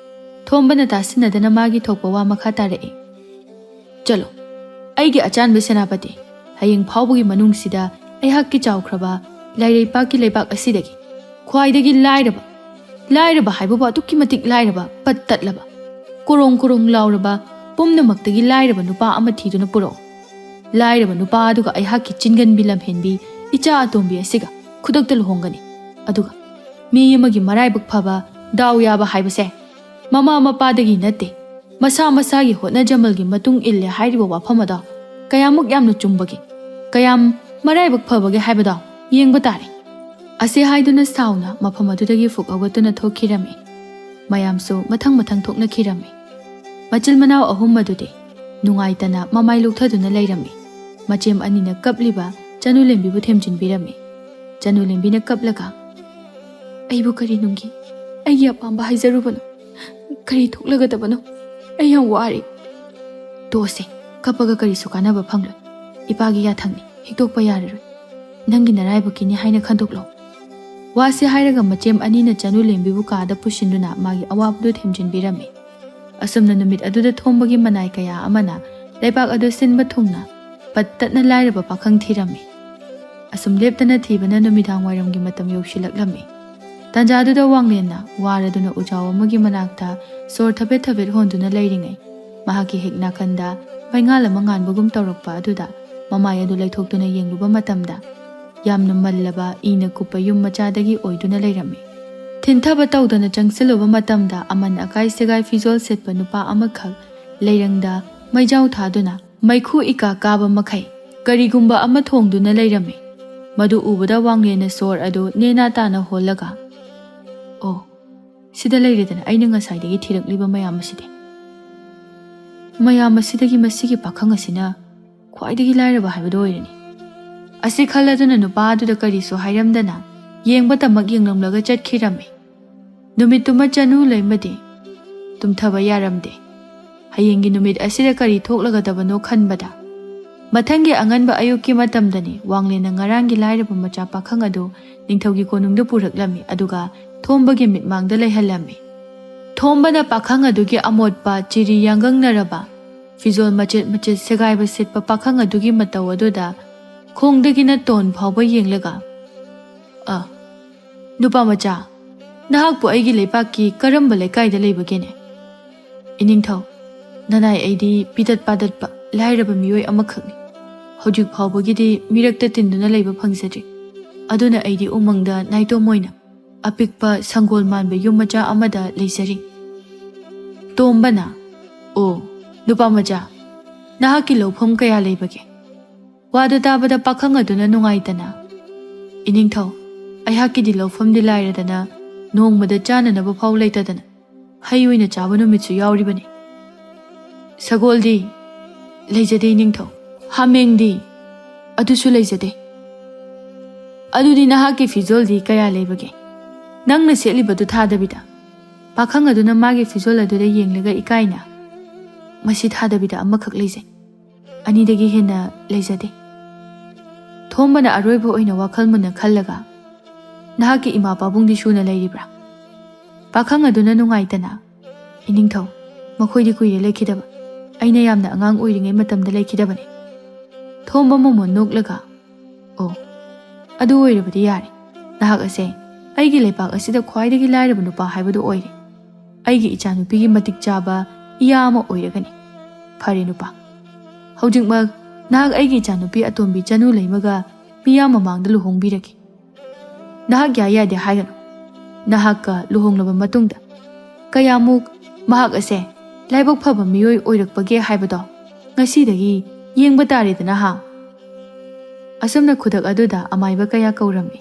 ꯊꯣꯝꯕꯅ ꯇꯥꯁꯤꯟꯅꯗꯅ ꯃꯥꯒꯤ ꯊꯣꯛꯄ ꯋꯥ ꯃꯈꯥ ꯇꯥꯔꯛꯏ꯫ "ꯆꯠꯂꯣ, ꯑꯩꯒꯤ ꯑꯆꯥꯟꯕ ꯁꯦꯅꯥꯄꯇꯤ, ꯍꯌꯦꯡ ꯐꯥꯎꯕꯒꯤ ꯃꯅꯨꯡꯁꯤꯗ ꯑꯩꯍꯥꯛꯀꯤ ꯆꯥꯎꯈ꯭ꯔꯕ ꯂꯥꯏꯔꯩꯄꯥꯛꯀꯤ ꯂꯩꯕꯥꯛ ꯑꯁꯤꯗꯒꯤ ꯈ꯭ꯋꯥꯏꯗꯒꯤ ꯂꯥꯏꯔꯕ, ꯂꯥꯏꯔꯕ ꯍꯥꯏꯕꯕꯨ ꯑꯗꯨꯛꯀꯤ ꯃꯇꯤꯛ ꯂꯥꯏꯔꯕ, ꯄꯠ ꯇꯠꯂꯕ, ꯀꯣꯔꯣꯡ ꯀꯣꯔꯣꯡ ꯂꯥꯎꯔꯕ, ꯄꯨꯝꯅꯃꯛꯇꯒꯤ ꯂꯥꯏꯔꯕ ꯅꯨꯄꯥ ꯑꯃ ꯊꯤꯗꯨꯅ ꯄꯨꯔꯛꯑꯣ꯫ ꯂꯥꯏꯔꯕ ꯅꯨꯄꯥ ꯑꯗꯨꯒ ꯑꯩꯍꯥꯛꯀꯤ ꯆꯤꯟꯒꯟꯕꯤ ꯂꯝꯍꯦꯟꯕꯤ ꯏꯆꯥ ꯑꯇꯣꯝꯕꯤ ꯑꯁꯤꯒ ꯈꯨꯗꯛꯇ ꯂꯨꯍꯣꯡꯒꯅꯤ꯫ ꯑꯗꯨꯒ ꯃꯤ ꯑꯃꯒꯤ ꯃꯔꯥꯏꯕꯛ ꯐꯕ, ꯗꯥꯎ ꯌꯥꯕ ꯍꯥꯏꯕꯁꯦ ꯃꯃꯥ ꯃꯄꯥꯗꯒꯤ ꯅꯠꯇꯦ, ꯃꯁꯥ ꯃꯁꯥꯒꯤ ꯍꯣꯠꯅꯖꯃꯜꯒꯤ ꯃꯇꯨꯡ ꯏꯜꯂꯦ ꯍꯥꯏꯔꯤꯕ ꯋꯥꯐꯝ ꯑꯗꯣ ꯀꯌꯥꯃꯨꯛ ꯌꯥꯝꯅ ꯆꯨꯝꯕꯒꯦ? ꯀꯌꯥꯝ ꯃꯔꯥꯏꯕꯛ ꯐꯕꯒꯦ ꯍꯥꯏꯕꯗꯣ ꯌꯦꯡꯕ ꯇꯥꯔꯦ"꯫ ꯑꯁꯤ ꯍꯥꯏꯗꯨꯅ ꯁꯥꯎꯅ ꯃꯐꯝ ꯑꯗꯨꯗꯒꯤ ꯐꯨꯛ ꯍꯧꯒꯠꯇꯨꯅ ꯊꯣꯛꯈꯤꯔꯝꯃꯤ꯫ ꯃꯌꯥꯝꯁꯨ ꯃꯊꯪ ꯃꯊꯪ ꯊꯣꯛꯅꯈꯤꯔꯝꯃꯤ꯫ ꯃꯆꯤꯜ ꯃꯅꯥꯎ ꯑꯍꯨꯝ ꯑꯗꯨꯗꯤ ꯅꯨꯡꯉꯥꯏꯇꯅ ꯃꯃꯥꯏ ꯂꯨꯛꯊꯗꯨꯅ ꯂꯩꯔꯝꯃꯤ꯫ ꯃꯆꯦꯝ ꯑꯅꯤꯅ ꯀꯞꯂꯤꯕ ꯆꯅꯨꯂꯦꯝꯕꯤꯕꯨ ꯊꯦꯝꯖꯤꯟꯕꯤꯔꯝꯃꯤ꯫ ꯆꯅꯨꯂꯦꯝꯕꯤꯅ ꯀꯞꯂꯒ, "ꯑꯩꯕꯨ ꯀꯔꯤ ꯅꯨꯡꯒꯤ? ꯑꯩꯒꯤ ꯑꯄꯥꯝꯕ ꯍꯥꯏꯖꯔꯨꯕꯅꯣ꯫ ꯀꯔꯤ ꯊꯣꯛꯂꯒꯗꯕꯅꯣ? ꯑꯩ ꯌꯥꯝ ꯋꯥꯔꯦ"꯫ "ꯇꯣꯛꯑꯁꯦ, ꯀꯞꯄꯒ ꯀꯔꯤꯁꯨ ꯀꯥꯟꯅꯕ ꯐꯪꯂꯣꯏ꯫ ꯏꯄꯥꯒꯤ ꯌꯥꯊꯪꯅꯤ, ꯍꯤꯛꯇꯣꯛꯄ ꯌꯥꯔꯔꯣꯏ꯫ ꯅꯪꯒꯤ ꯅꯔꯥꯏꯕꯛꯀꯤꯅꯤ ꯍꯥꯏꯅ ꯈꯟꯗꯣꯛꯂꯣ"꯫ ꯋꯥꯁꯤ ꯍꯥꯏꯔꯒ ꯃꯆꯦꯝ ꯑꯅꯤꯅ ꯆꯅꯨꯂꯦꯝꯕꯤꯕꯨ ꯀꯥꯗ ꯄꯨꯁꯤꯟꯗꯨꯅ ꯃꯥꯒꯤ ꯑꯋꯥꯕꯗꯨ ꯊꯦꯝꯖꯤꯟꯕꯤꯔꯝꯃꯤ꯫ ꯑꯁꯨꯝꯅ ꯅꯨꯃꯤꯠ ꯑꯗꯨꯗ ꯊꯣꯝꯕꯒꯤ ꯃꯅꯥꯏ ꯀꯌꯥ ꯑꯃꯅ ꯂꯩꯕꯥꯛ ꯑꯗꯨ ꯁꯤꯟꯕ ꯊꯨꯡꯅ ꯄꯠ ꯇꯠꯅ ꯂꯥꯏꯔꯕ ꯄꯥꯈꯪ ꯊꯤꯔꯝꯃꯤ꯫ ꯑꯁꯨꯝ ꯂꯦꯞꯇꯅ ꯊꯤꯕꯅ ꯅꯨꯃꯤꯗꯥꯡ ꯋꯥꯏꯔꯝꯒꯤ ꯃꯇꯝ ꯌꯧꯁꯤꯜꯂꯛꯂꯝꯃꯤ꯫ ꯇꯥꯟꯖꯥꯗꯨꯗ ꯋꯥꯡꯂꯦꯟꯅ ꯋꯥꯔꯗꯨꯅ ꯎꯖꯥꯎ ꯑꯃꯒꯤ ꯃꯅꯥꯛꯇ ꯁꯣꯔ ꯊꯕꯦꯠ ꯊꯕꯦꯠ ꯍꯣꯟꯗꯨꯅ ꯂꯩꯔꯤꯉꯩ, ꯃꯍꯥꯛꯀꯤ ꯍꯦꯛ ꯅꯥꯀꯟꯗ ꯃꯩꯉꯥꯜ ꯑꯃ ꯉꯥꯟꯕꯒꯨꯝ ꯇꯧꯔꯛꯄ ꯑꯗꯨꯗ ꯃꯃꯥꯏ ꯑꯗꯨ ꯂꯩꯊꯣꯛꯇꯨꯅ ꯌꯦꯡꯂꯨꯕ ꯃꯇꯝꯗ, ꯌꯥꯝꯅ ꯃꯜꯂꯕ ꯏꯅ ꯀꯨꯞꯄ ꯌꯨꯝ ꯃꯆꯥꯗꯒꯤ ꯑꯣꯏꯗꯨꯅ ꯂꯩꯔꯝꯃꯤ꯫ ꯊꯤꯟꯊꯕ ꯇꯧꯗꯅ ꯆꯪꯁꯤꯜꯂꯨꯕ ꯃꯇꯝꯗ, ꯑꯃꯟ ꯑꯀꯥꯏ ꯁꯦꯒꯥꯏ ꯐꯤꯖꯣꯜ ꯁꯦꯠꯄ ꯅꯨꯄꯥ ꯑꯃꯈꯛ ꯂꯩꯔꯪꯗ ꯃꯩꯖꯥꯎ ꯊꯥꯗꯨꯅ ꯃꯩꯈꯨ ꯏꯀꯥ ꯀꯥꯕ ꯃꯈꯩ ꯀꯔꯤꯒꯨꯝꯕ ꯑꯃ ꯊꯣꯡꯗꯨꯅ ꯂꯩꯔꯝꯃꯤ꯫ ꯃꯗꯨ ꯎꯕꯗ ꯋꯥꯡꯂꯦꯟꯅ ꯁꯣꯔ ꯑꯗꯨ ꯅꯦꯅꯥ ꯇꯥꯅ ꯍꯣꯜꯂꯒ, "ꯑꯣ, ꯁꯤꯗ ꯂꯩꯔꯦꯗꯅ ꯑꯩꯅ ꯉꯁꯥꯏꯗꯒꯤ ꯊꯤꯔꯛꯂꯤꯕ ꯃꯌꯥꯝ ꯑꯁꯤꯗꯤ꯫ ꯃꯌꯥꯝ ꯑꯁꯤꯗꯒꯤ ꯃꯁꯤꯒꯤ ꯄꯥꯈꯪ ꯑꯁꯤꯅ ꯈ꯭ꯋꯥꯏꯗꯒꯤ ꯂꯥꯏꯔꯕ ꯍꯥꯏꯕꯗꯨ ꯑꯣꯏꯔꯅꯤ"꯫ ꯑꯁꯤ ꯈꯜꯂꯗꯨꯅ ꯅꯨꯄꯥ ꯑꯗꯨꯗ ꯀꯔꯤꯁꯨ ꯍꯥꯏꯔꯝꯗꯅ ꯌꯦꯡꯕꯇꯃꯛ ꯌꯦꯡꯂꯝꯂꯒ ꯆꯠꯈꯤꯔꯝꯃꯤ꯫ ꯅꯨꯃꯤꯠꯇꯨꯃ ꯆꯅꯨ ꯂꯩꯃꯗꯤ ꯇꯨꯝꯊꯕ ꯌꯥꯔꯝꯗꯦ꯫ ꯍꯌꯦꯡꯒꯤ ꯅꯨꯃꯤꯠ ꯑꯁꯤꯗ ꯀꯔꯤ ꯊꯣꯛꯂꯒꯗꯕꯅꯣ ꯈꯟꯕꯗ, ꯃꯊꯪꯒꯤ ꯑꯉꯟꯕ ꯑꯌꯨꯛꯀꯤ ꯃꯇꯝꯗꯅꯤ ꯋꯥꯡꯂꯦꯟꯅ ꯉꯔꯥꯡꯒꯤ ꯂꯥꯏꯔꯕ ꯃꯆꯥ ꯄꯥꯈꯪ ꯑꯗꯨ ꯅꯤꯡꯊꯧꯒꯤ ꯀꯣꯅꯨꯡꯗ ꯄꯨꯔꯛꯂꯝꯃꯤ, ꯑꯗꯨꯒ ꯊꯣꯝꯕꯒꯤ ꯃꯤꯠꯃꯥꯡꯗ ꯂꯩꯍꯜꯂꯝꯃꯤ꯫ ꯊꯣꯝꯕꯅ ꯄꯥꯈꯪ ꯑꯗꯨꯒꯤ ꯑꯃꯣꯠꯄ ꯆꯤꯔꯤ ꯌꯥꯡꯒꯪꯅꯔꯕ ꯐꯤꯖꯣꯜ ꯃꯆꯦꯠ ꯃꯆꯦꯠ ꯁꯦꯒꯥꯏꯕ ꯁꯦꯠꯄ ꯄꯥꯈꯪ ꯑꯗꯨꯒꯤ ꯃꯇꯧ ꯑꯗꯨꯗ ꯈꯣꯡꯗꯒꯤꯅ ꯇꯣꯟ ꯐꯥꯎꯕ ꯌꯦꯡꯂꯒ, "ꯑ, ꯅꯨꯄꯥ ꯃꯆꯥ, ꯅꯍꯥꯛꯄꯨ ꯑꯩꯒꯤ ꯂꯩꯕꯥꯛꯀꯤ ꯀꯔꯝꯕ ꯂꯩꯀꯥꯏꯗ ꯂꯩꯕꯒꯦꯅꯦ?" "ꯏꯅꯤꯡꯊꯧ, ꯅꯅꯥꯏ ꯑꯩꯗꯤ ꯄꯤꯗꯠ ꯄꯥꯗꯠꯄ ꯂꯥꯏꯔꯕ ꯃꯤꯑꯣꯏ ꯑꯃꯈꯛꯅꯤ꯫ ꯍꯧꯖꯤꯛ ꯐꯥꯎꯕꯒꯤꯗꯤ ꯃꯤꯔꯛꯇ ꯇꯤꯟꯗꯨꯅ ꯂꯩꯕ ꯐꯪꯖꯗ꯭ꯔꯤ꯫ ꯑꯗꯨꯅ ꯑꯩꯗꯤ ꯎꯃꯪꯗ ꯅꯥꯏꯇꯣꯝ ꯑꯣꯏꯅ ꯑꯄꯤꯛꯄ ꯁꯪꯒꯣꯜ ꯃꯥꯟꯕ ꯌꯨꯝ ꯃꯆꯥ ꯑꯃꯗ ꯂꯩꯖꯔꯤ"꯫ ꯇꯣꯝꯕꯅ, "ꯑꯣ, ꯅꯨꯄꯥ ꯃꯆꯥ, ꯅꯍꯥꯛꯀꯤ ꯂꯧꯐꯝ ꯀꯌꯥ ꯂꯩꯕꯒꯦ?" ꯋꯥꯗꯨ ꯇꯥꯕꯗ ꯄꯥꯈꯪ ꯑꯗꯨꯅ ꯅꯨꯡꯉꯥꯏꯇꯅ, "ꯏꯅꯤꯡꯊꯧ, ꯑꯩꯍꯥꯛꯀꯤꯗꯤ ꯂꯧꯐꯝꯗꯤ ꯂꯥꯏꯔꯗꯅ ꯅꯣꯡꯃꯗ ꯆꯥꯅꯅꯕ ꯐꯥꯎ ꯂꯩꯇꯗꯅ ꯍꯩ ꯑꯣꯏꯅ ꯆꯥꯕ ꯅꯨꯃꯤꯠꯁꯨ ꯌꯥꯎꯔꯤꯕꯅꯤ"꯫ "ꯁꯒꯣꯜꯗꯤ?" "ꯂꯩꯖꯗꯦ ꯏꯅꯤꯡꯊꯧ"꯫ "ꯍꯥꯃꯦꯡꯗꯤ?" "ꯑꯗꯨꯁꯨ ꯂꯩꯖꯗꯦ"꯫ "ꯑꯗꯨꯗꯤ ꯅꯍꯥꯛꯀꯤ ꯐꯤꯖꯣꯜꯗꯤ ꯀꯌꯥ ꯂꯩꯕꯒꯦ?" ꯅꯪꯅ ꯁꯦꯠꯂꯤꯕꯗꯨ ꯊꯥꯗꯕꯤꯗ꯫ ꯄꯥꯈꯪ ꯑꯗꯨꯅ ꯃꯥꯒꯤ ꯐꯤꯖꯣꯜ ꯑꯗꯨꯗ ꯌꯦꯡꯂꯒ ꯏꯀꯥꯏꯅ, "ꯃꯁꯤ ꯊꯥꯗꯕꯤꯗ ꯑꯃꯈꯛ ꯂꯩꯖꯩ꯫ ꯑꯅꯤꯗꯒꯤ ꯍꯦꯟꯅ ꯂꯩꯖꯗꯦ"꯫ ꯊꯣꯝꯕꯅ ꯑꯔꯣꯏꯕ ꯑꯣꯏꯅ ꯋꯥꯈꯜ ꯃꯨꯟꯅ ꯈꯜꯂꯒ, "ꯅꯍꯥꯛꯀꯤ ꯏꯃꯥ ꯄꯥꯕꯨꯡꯗꯤ ꯁꯨꯅ ꯂꯩꯔꯤꯕ꯭ꯔꯥ?" ꯄꯥꯈꯪ ꯑꯗꯨꯅ ꯅꯨꯡꯉꯥꯏꯇꯅ, "ꯏꯅꯤꯡꯊꯧ, ꯃꯈꯣꯏꯗꯤ ꯀꯨꯏꯔꯦ ꯂꯩꯈꯤꯗꯕ꯫ ꯑꯩꯅ ꯌꯥꯝꯅ ꯑꯉꯥꯡ ꯑꯣꯏꯔꯤꯉꯩ ꯃꯇꯝꯗ ꯂꯩꯈꯤꯗꯕꯅꯤ꯫ ꯊꯣꯝꯕ ꯃꯣꯃꯣꯟ ꯅꯣꯛꯂꯒ, "ꯑꯣ, ꯑꯗꯨ ꯑꯣꯏꯔꯕꯗꯤ ꯌꯥꯔꯦ꯫ ꯅꯍꯥꯛ ꯑꯁꯦ ꯑꯩꯒꯤ ꯂꯩꯄꯥꯛ ꯑꯁꯤꯗ ꯈ꯭ꯋꯥꯏꯗꯒꯤ ꯂꯥꯏꯔꯕ ꯅꯨꯄꯥ ꯍꯥꯏꯕꯗꯨ ꯑꯣꯏꯔꯦ꯫ ꯑꯩꯒꯤ ꯏꯆꯥꯅꯨꯄꯤꯒꯤ ꯃꯇꯤꯛ ꯆꯥꯕ ꯏꯌꯥ ꯑꯃ ꯑꯣꯏꯔꯒꯅꯤ꯫ ꯐꯔꯦ ꯅꯨꯄꯥ, ꯍꯧꯖꯤꯛꯃꯛ ꯅꯍꯥꯛ ꯑꯩꯒꯤ ꯏꯆꯥꯅꯨꯄꯤ ꯑꯇꯣꯝꯕꯤ ꯆꯅꯨ ꯂꯩꯃꯒ ꯃꯤꯌꯥꯝ ꯃꯃꯥꯡꯗ ꯂꯨꯍꯣꯡꯕꯤꯔꯒꯦ꯫ ꯅꯍꯥꯛ ꯌꯥꯏ ꯌꯥꯗꯦ ꯍꯥꯏꯒꯅꯨ꯫ ꯅꯍꯥꯛꯀ ꯂꯨꯍꯣꯡꯂꯕ ꯃꯇꯨꯡꯗ ꯀꯌꯥꯃꯨꯛ ꯃꯍꯥꯛ ꯑꯁꯦ ꯂꯥꯏꯕꯛ ꯐꯕ ꯃꯤꯑꯣꯏ ꯑꯣꯏꯔꯛꯄꯒꯦ ꯍꯥꯏꯕꯗꯣ ꯉꯁꯤꯗꯒꯤ ꯌꯦꯡꯕ ꯇꯥꯔꯦꯗꯅ ꯍꯥ?" ꯑꯁꯨꯝꯅ ꯈꯨꯗꯛ ꯑꯗꯨꯗ ꯑꯃꯥꯏꯕ ꯀꯌꯥ ꯀꯧꯔꯝꯃꯤ,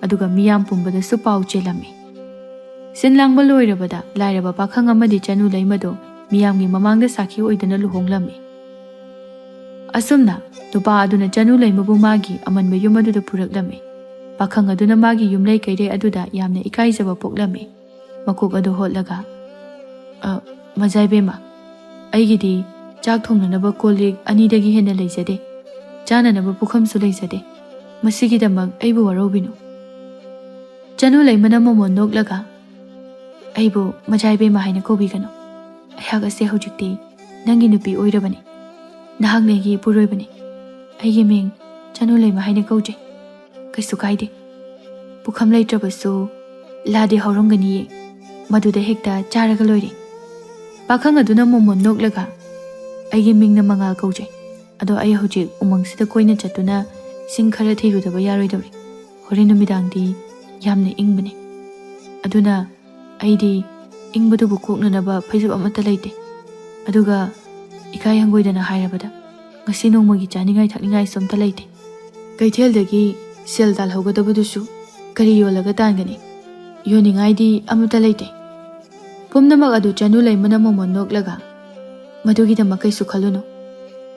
ꯑꯗꯨꯒ ꯃꯤꯌꯥꯝ ꯄꯨꯝꯕꯗꯁꯨ ꯄꯥꯎ ꯆꯦꯜꯂꯝꯃꯤ꯫ ꯁꯤꯟ ꯂꯥꯡꯕ ꯂꯣꯏꯔꯕꯗ ꯂꯥꯏꯔꯕ ꯄꯥꯈꯪ ꯑꯃꯗꯤ ꯆꯅꯨ ꯂꯩꯃꯗꯣ ꯃꯤꯌꯥꯝꯒꯤ ꯃꯃꯥꯡꯗ ꯁꯥꯈꯤ ꯑꯣꯏꯗꯨꯅ ꯂꯨꯍꯣꯡꯂꯝꯃꯤ꯫ ꯑꯁꯨꯝꯅ ꯅꯨꯄꯥ ꯑꯗꯨꯅ ꯆꯅꯨ ꯂꯩꯃꯕꯨ ꯃꯥꯒꯤ ꯑꯃꯟꯕ ꯌꯨꯝ ꯑꯗꯨꯗ ꯄꯨꯔꯛꯂꯝꯃꯤ꯫ ꯄꯥꯈꯪ ꯑꯗꯨꯅ ꯃꯥꯒꯤ ꯌꯨꯝꯂꯩ ꯀꯩꯔꯩ ꯑꯗꯨꯗ ꯌꯥꯝꯅ ꯏꯀꯥꯏꯖꯕ ꯄꯣꯛꯂꯝꯃꯤ꯫ ꯃꯀꯣꯛ ꯑꯗꯨ ꯍꯣꯠꯂꯒ, "ꯑ, ꯃꯖꯥꯏꯕꯦꯝꯃ, ꯑꯩꯒꯤꯗꯤ ꯆꯥꯛ ꯊꯣꯡꯅꯅꯕ ꯀꯣꯜ ꯂꯤꯛ ꯑꯅꯤꯗꯒꯤ ꯍꯦꯟꯅ ꯂꯩꯖꯗꯦ꯫ ꯆꯥꯅꯅꯕ ꯄꯨꯈꯝꯁꯨ ꯂꯩꯖꯗꯦ꯫ ꯃꯁꯤꯒꯤꯗꯃꯛ ꯑꯩꯕꯨ ꯋꯥꯔꯧꯕꯤꯅꯨ꯫" ꯆꯅꯨ ꯂꯩꯃꯅ ꯃꯣꯃꯣꯟ ꯅꯣꯛꯂꯒ, "ꯑꯩꯕꯨ ꯃꯖꯥꯏꯕꯦꯝꯃ ꯍꯥꯏꯅ ꯀꯧꯕꯤꯒꯅꯨ꯫ ꯑꯩꯍꯥꯛ ꯑꯁꯦ ꯍꯧꯖꯤꯛꯇꯤ ꯅꯪꯒꯤ ꯅꯨꯄꯤ ꯑꯣꯏꯔꯕꯅꯤ꯫ ꯅꯍꯥꯛꯅ ꯑꯩꯒꯤ ꯏꯄꯨꯔꯣꯏꯕꯅꯤ꯫ ꯑꯩꯒꯤ ꯃꯤꯡ ꯆꯅꯨ ꯂꯩꯃ ꯍꯥꯏꯅ ꯀꯧꯖꯩ꯫ ꯀꯩꯁꯨ ꯀꯥꯏꯗꯦ꯫ ꯄꯨꯈꯝ ꯂꯩꯇ꯭ꯔꯕꯁꯨ ꯂꯥꯗꯤ ꯍꯧꯔꯝꯒꯅꯤꯌꯦ꯫ ꯃꯗꯨꯗ ꯍꯦꯛꯇ ꯆꯥꯔꯒ ꯂꯣꯏꯔꯦ꯫" ꯄꯥꯈꯪ ꯑꯗꯨꯅ ꯃꯣꯃꯣꯟ ꯅꯣꯛꯂꯒ, "ꯑꯩꯒꯤ ꯃꯤꯡꯅ ꯃꯉꯥꯜ ꯀꯧꯖꯩ꯫ ꯑꯗꯣ ꯑꯩ ꯍꯧꯖꯤꯛ ꯎꯃꯪꯁꯤꯗ ꯀꯣꯏꯅ ꯆꯠꯇꯨꯅ ꯁꯤꯡ ꯈꯔ ꯊꯤꯔꯨꯗꯕ ꯌꯥꯔꯣꯏꯗꯧꯔꯤ꯫ ꯍꯣꯔꯦꯟ ꯅꯨꯃꯤꯗꯥꯡꯗꯤ ꯌꯥꯝꯅ ꯏꯪꯕꯅꯦ꯫ ꯑꯗꯨꯅ ꯑꯩꯗꯤ ꯏꯪꯕꯗꯨꯕꯨ ꯀꯣꯛꯅꯅꯕ ꯐꯩꯖꯨꯞ ꯑꯃꯠꯇ ꯂꯩꯇꯦ꯫ ꯑꯗꯨꯒ ꯏꯀꯥꯏ ꯍꯪꯒꯣꯏꯗꯅ ꯍꯥꯏꯔꯕꯗ ꯉꯁꯤ ꯅꯣꯡꯃꯒꯤ ꯆꯥꯅꯤꯡꯉꯥꯏ ꯊꯛꯅꯤꯡꯉꯥꯏꯁꯨ ꯑꯝꯇ ꯂꯩꯇꯦ꯫ ꯀꯩꯊꯦꯜꯗꯒꯤ ꯁꯦꯜ ꯇꯥꯜꯍꯧꯒꯗꯕꯗꯨꯁꯨ ꯀꯔꯤ ꯌꯣꯜꯂꯒ ꯇꯥꯟꯒꯅꯤ? ꯌꯣꯟꯅꯤꯡꯉꯥꯏꯗꯤ ꯑꯃꯠꯇ ꯂꯩꯇꯦ꯫" ꯄꯨꯝꯅꯃꯛ ꯑꯗꯨ ꯆꯅꯨ ꯂꯩꯃꯅ ꯃꯣꯃꯣꯟ ꯅꯣꯛꯂꯒ, "ꯃꯗꯨꯒꯤꯗꯃꯛ ꯀꯩꯁꯨ ꯈꯜꯂꯨꯅꯨ꯫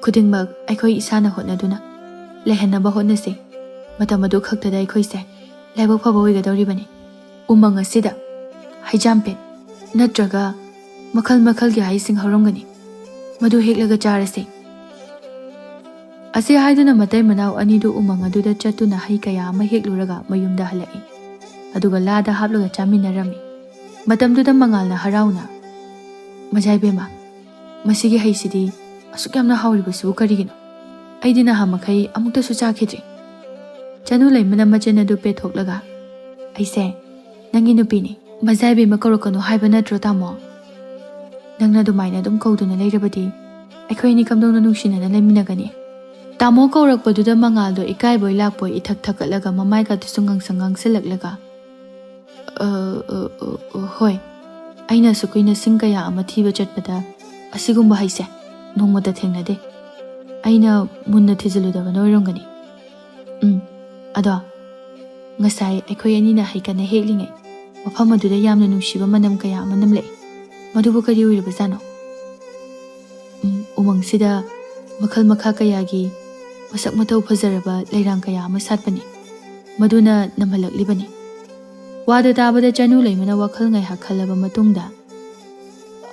ꯈꯨꯗꯤꯡꯃꯛ ꯑꯩꯈꯣꯏ ꯏꯁꯥꯅ ꯍꯣꯠꯅꯗꯨꯅ ꯂꯩꯍꯟꯅꯕ ꯍꯣꯠꯅꯁꯤ꯫ ꯃꯇꯝ ꯑꯗꯨ ꯈꯛꯇꯗ ꯑꯩꯈꯣꯏꯁꯦ ꯂꯥꯏꯕꯛ ꯐꯕ ꯑꯣꯏꯒꯗꯧꯔꯤꯕꯅꯤ꯫ ꯎꯃꯪ ꯑꯁꯤꯗ ꯍꯩꯖꯥꯝꯄꯦꯠ ꯅꯠꯇ꯭ꯔꯒ ꯃꯈꯜ ꯃꯈꯜꯒꯤ ꯍꯩꯁꯤꯡ ꯍꯧꯔꯝꯒꯅꯤ꯫ ꯃꯗꯨ ꯍꯦꯛꯂꯒ ꯆꯥꯔꯁꯤ꯫" ꯑꯁꯤ ꯍꯥꯏꯗꯨꯅ ꯃꯇꯩ ꯃꯅꯥꯎ ꯑꯅꯤꯗꯨ ꯎꯃꯪ ꯑꯗꯨꯗ ꯆꯠꯇꯨꯅ ꯍꯩ ꯀꯌꯥ ꯑꯃ ꯍꯦꯛꯂꯨꯔꯒ ꯃꯌꯨꯝꯗ ꯍꯜꯂꯛꯏ꯫ ꯑꯗꯨꯒ ꯂꯥꯗ ꯍꯥꯞꯂꯒ ꯆꯥꯃꯤꯟꯅꯔꯝꯃꯤ꯫ ꯃꯇꯝꯗꯨꯗ ꯃꯉꯥꯜꯅ ꯍꯔꯥꯎꯅ, "ꯃꯖꯥ ꯏꯕꯦꯝꯃ, ꯃꯁꯤꯒꯤ ꯍꯩꯁꯤꯗꯤ ꯑꯁꯨꯛ ꯌꯥꯝꯅ ꯍꯥꯎꯔꯤꯕꯁꯤꯕꯨ ꯀꯔꯤꯒꯤꯅꯣ? ꯑꯩꯗꯤ ꯅꯍꯥꯟ ꯃꯈꯩ ꯑꯃꯨꯛꯇꯁꯨ ꯆꯥꯈꯤꯗ꯭ꯔꯤ"꯫ ꯆꯅꯨ ꯂꯩꯃꯅ ꯃꯆꯤꯟ ꯑꯗꯨ ꯄꯦꯠꯊꯣꯛꯂꯒ, "ꯑꯩꯁꯦ ꯅꯪꯒꯤ ꯅꯨꯄꯤꯅꯤ, ꯃꯖꯥ ꯏꯕꯦꯝꯃ ꯀꯧꯔꯛꯀꯅꯨ ꯍꯥꯏꯕ ꯅꯠꯇ꯭ꯔꯣ, ꯇꯥꯃꯣ? ꯅꯪꯅ ꯑꯗꯨꯃꯥꯏꯅ ꯑꯗꯨꯝ ꯀꯧꯗꯨꯅ ꯂꯩꯔꯕꯗꯤ ꯑꯩꯈꯣꯏ ꯑꯅꯤ ꯀꯝꯗꯧꯅ ꯅꯨꯡꯁꯤꯅꯅ ꯂꯩꯃꯤꯟꯅꯒꯅꯤ?" ꯇꯥꯃꯣ ꯀꯧꯔꯛꯄꯗꯨꯗ ꯃꯉꯥꯜꯗꯣ ꯏꯀꯥꯏꯕꯣꯏ ꯂꯥꯛꯄꯣꯏ ꯏꯊꯛ ꯊꯛꯀꯠꯂꯒ ꯃꯃꯥꯏꯒꯗꯨꯁꯨ ꯉꯥꯡꯁꯪ ꯉꯥꯡꯁꯤꯜꯂꯛꯂꯒ, "ꯑ, ꯑ, ꯑ, ꯑ, ꯍꯣꯏ, ꯑꯩꯅ ꯑꯁꯨꯛ ꯀꯨꯏꯅ ꯁꯤꯡ ꯀꯌꯥ ꯑꯃ ꯊꯤꯕ ꯆꯠꯄꯗ ꯑꯁꯤꯒꯨꯝꯕ ꯍꯩꯁꯦ ꯅꯣꯡꯃꯇ ꯊꯦꯡꯅꯗꯦ꯫ ꯑꯩꯅ ꯃꯨꯟꯅ ꯊꯤꯖꯤꯜꯂꯨꯗꯕꯅ ꯑꯣꯏꯔꯝꯒꯅꯤ꯫ ꯎꯝ, ꯑꯗꯣ ꯉꯁꯥꯏ ꯑꯩꯈꯣꯏ ꯑꯅꯤꯅ ꯍꯩꯀꯟꯅ ꯍꯦꯛꯂꯤꯉꯩ ꯃꯐꯝ ꯑꯗꯨꯗ ꯌꯥꯝꯅ ꯅꯨꯡꯁꯤꯕ ꯃꯅꯝ ꯀꯌꯥ ꯑꯃ ꯅꯝꯂꯛꯏ꯫ ꯃꯗꯨꯕꯨ ꯀꯔꯤ ꯑꯣꯏꯔꯤꯕꯖꯥꯠꯅꯣ?" ꯎꯝ, ꯎꯃꯪꯁꯤꯗ ꯃꯈꯜ ꯃꯈꯥ ꯀꯌꯥꯒꯤ ꯃꯁꯛ ꯃꯇꯧ ꯐꯖꯔꯕ ꯂꯩꯔꯥꯡ ꯀꯌꯥ ꯑꯃ ꯁꯥꯠꯄꯅꯤ꯫ ꯃꯗꯨꯅ ꯅꯝꯍꯜꯂꯛꯂꯤꯕꯅꯤ꯫ ꯋꯥꯗꯨ ꯇꯥꯕꯗ ꯆꯅꯨ ꯂꯩꯃꯅ ꯋꯥꯈꯜ ꯉꯥꯏꯍꯥꯛ ꯈꯜꯂꯕ ꯃꯇꯨꯡꯗ,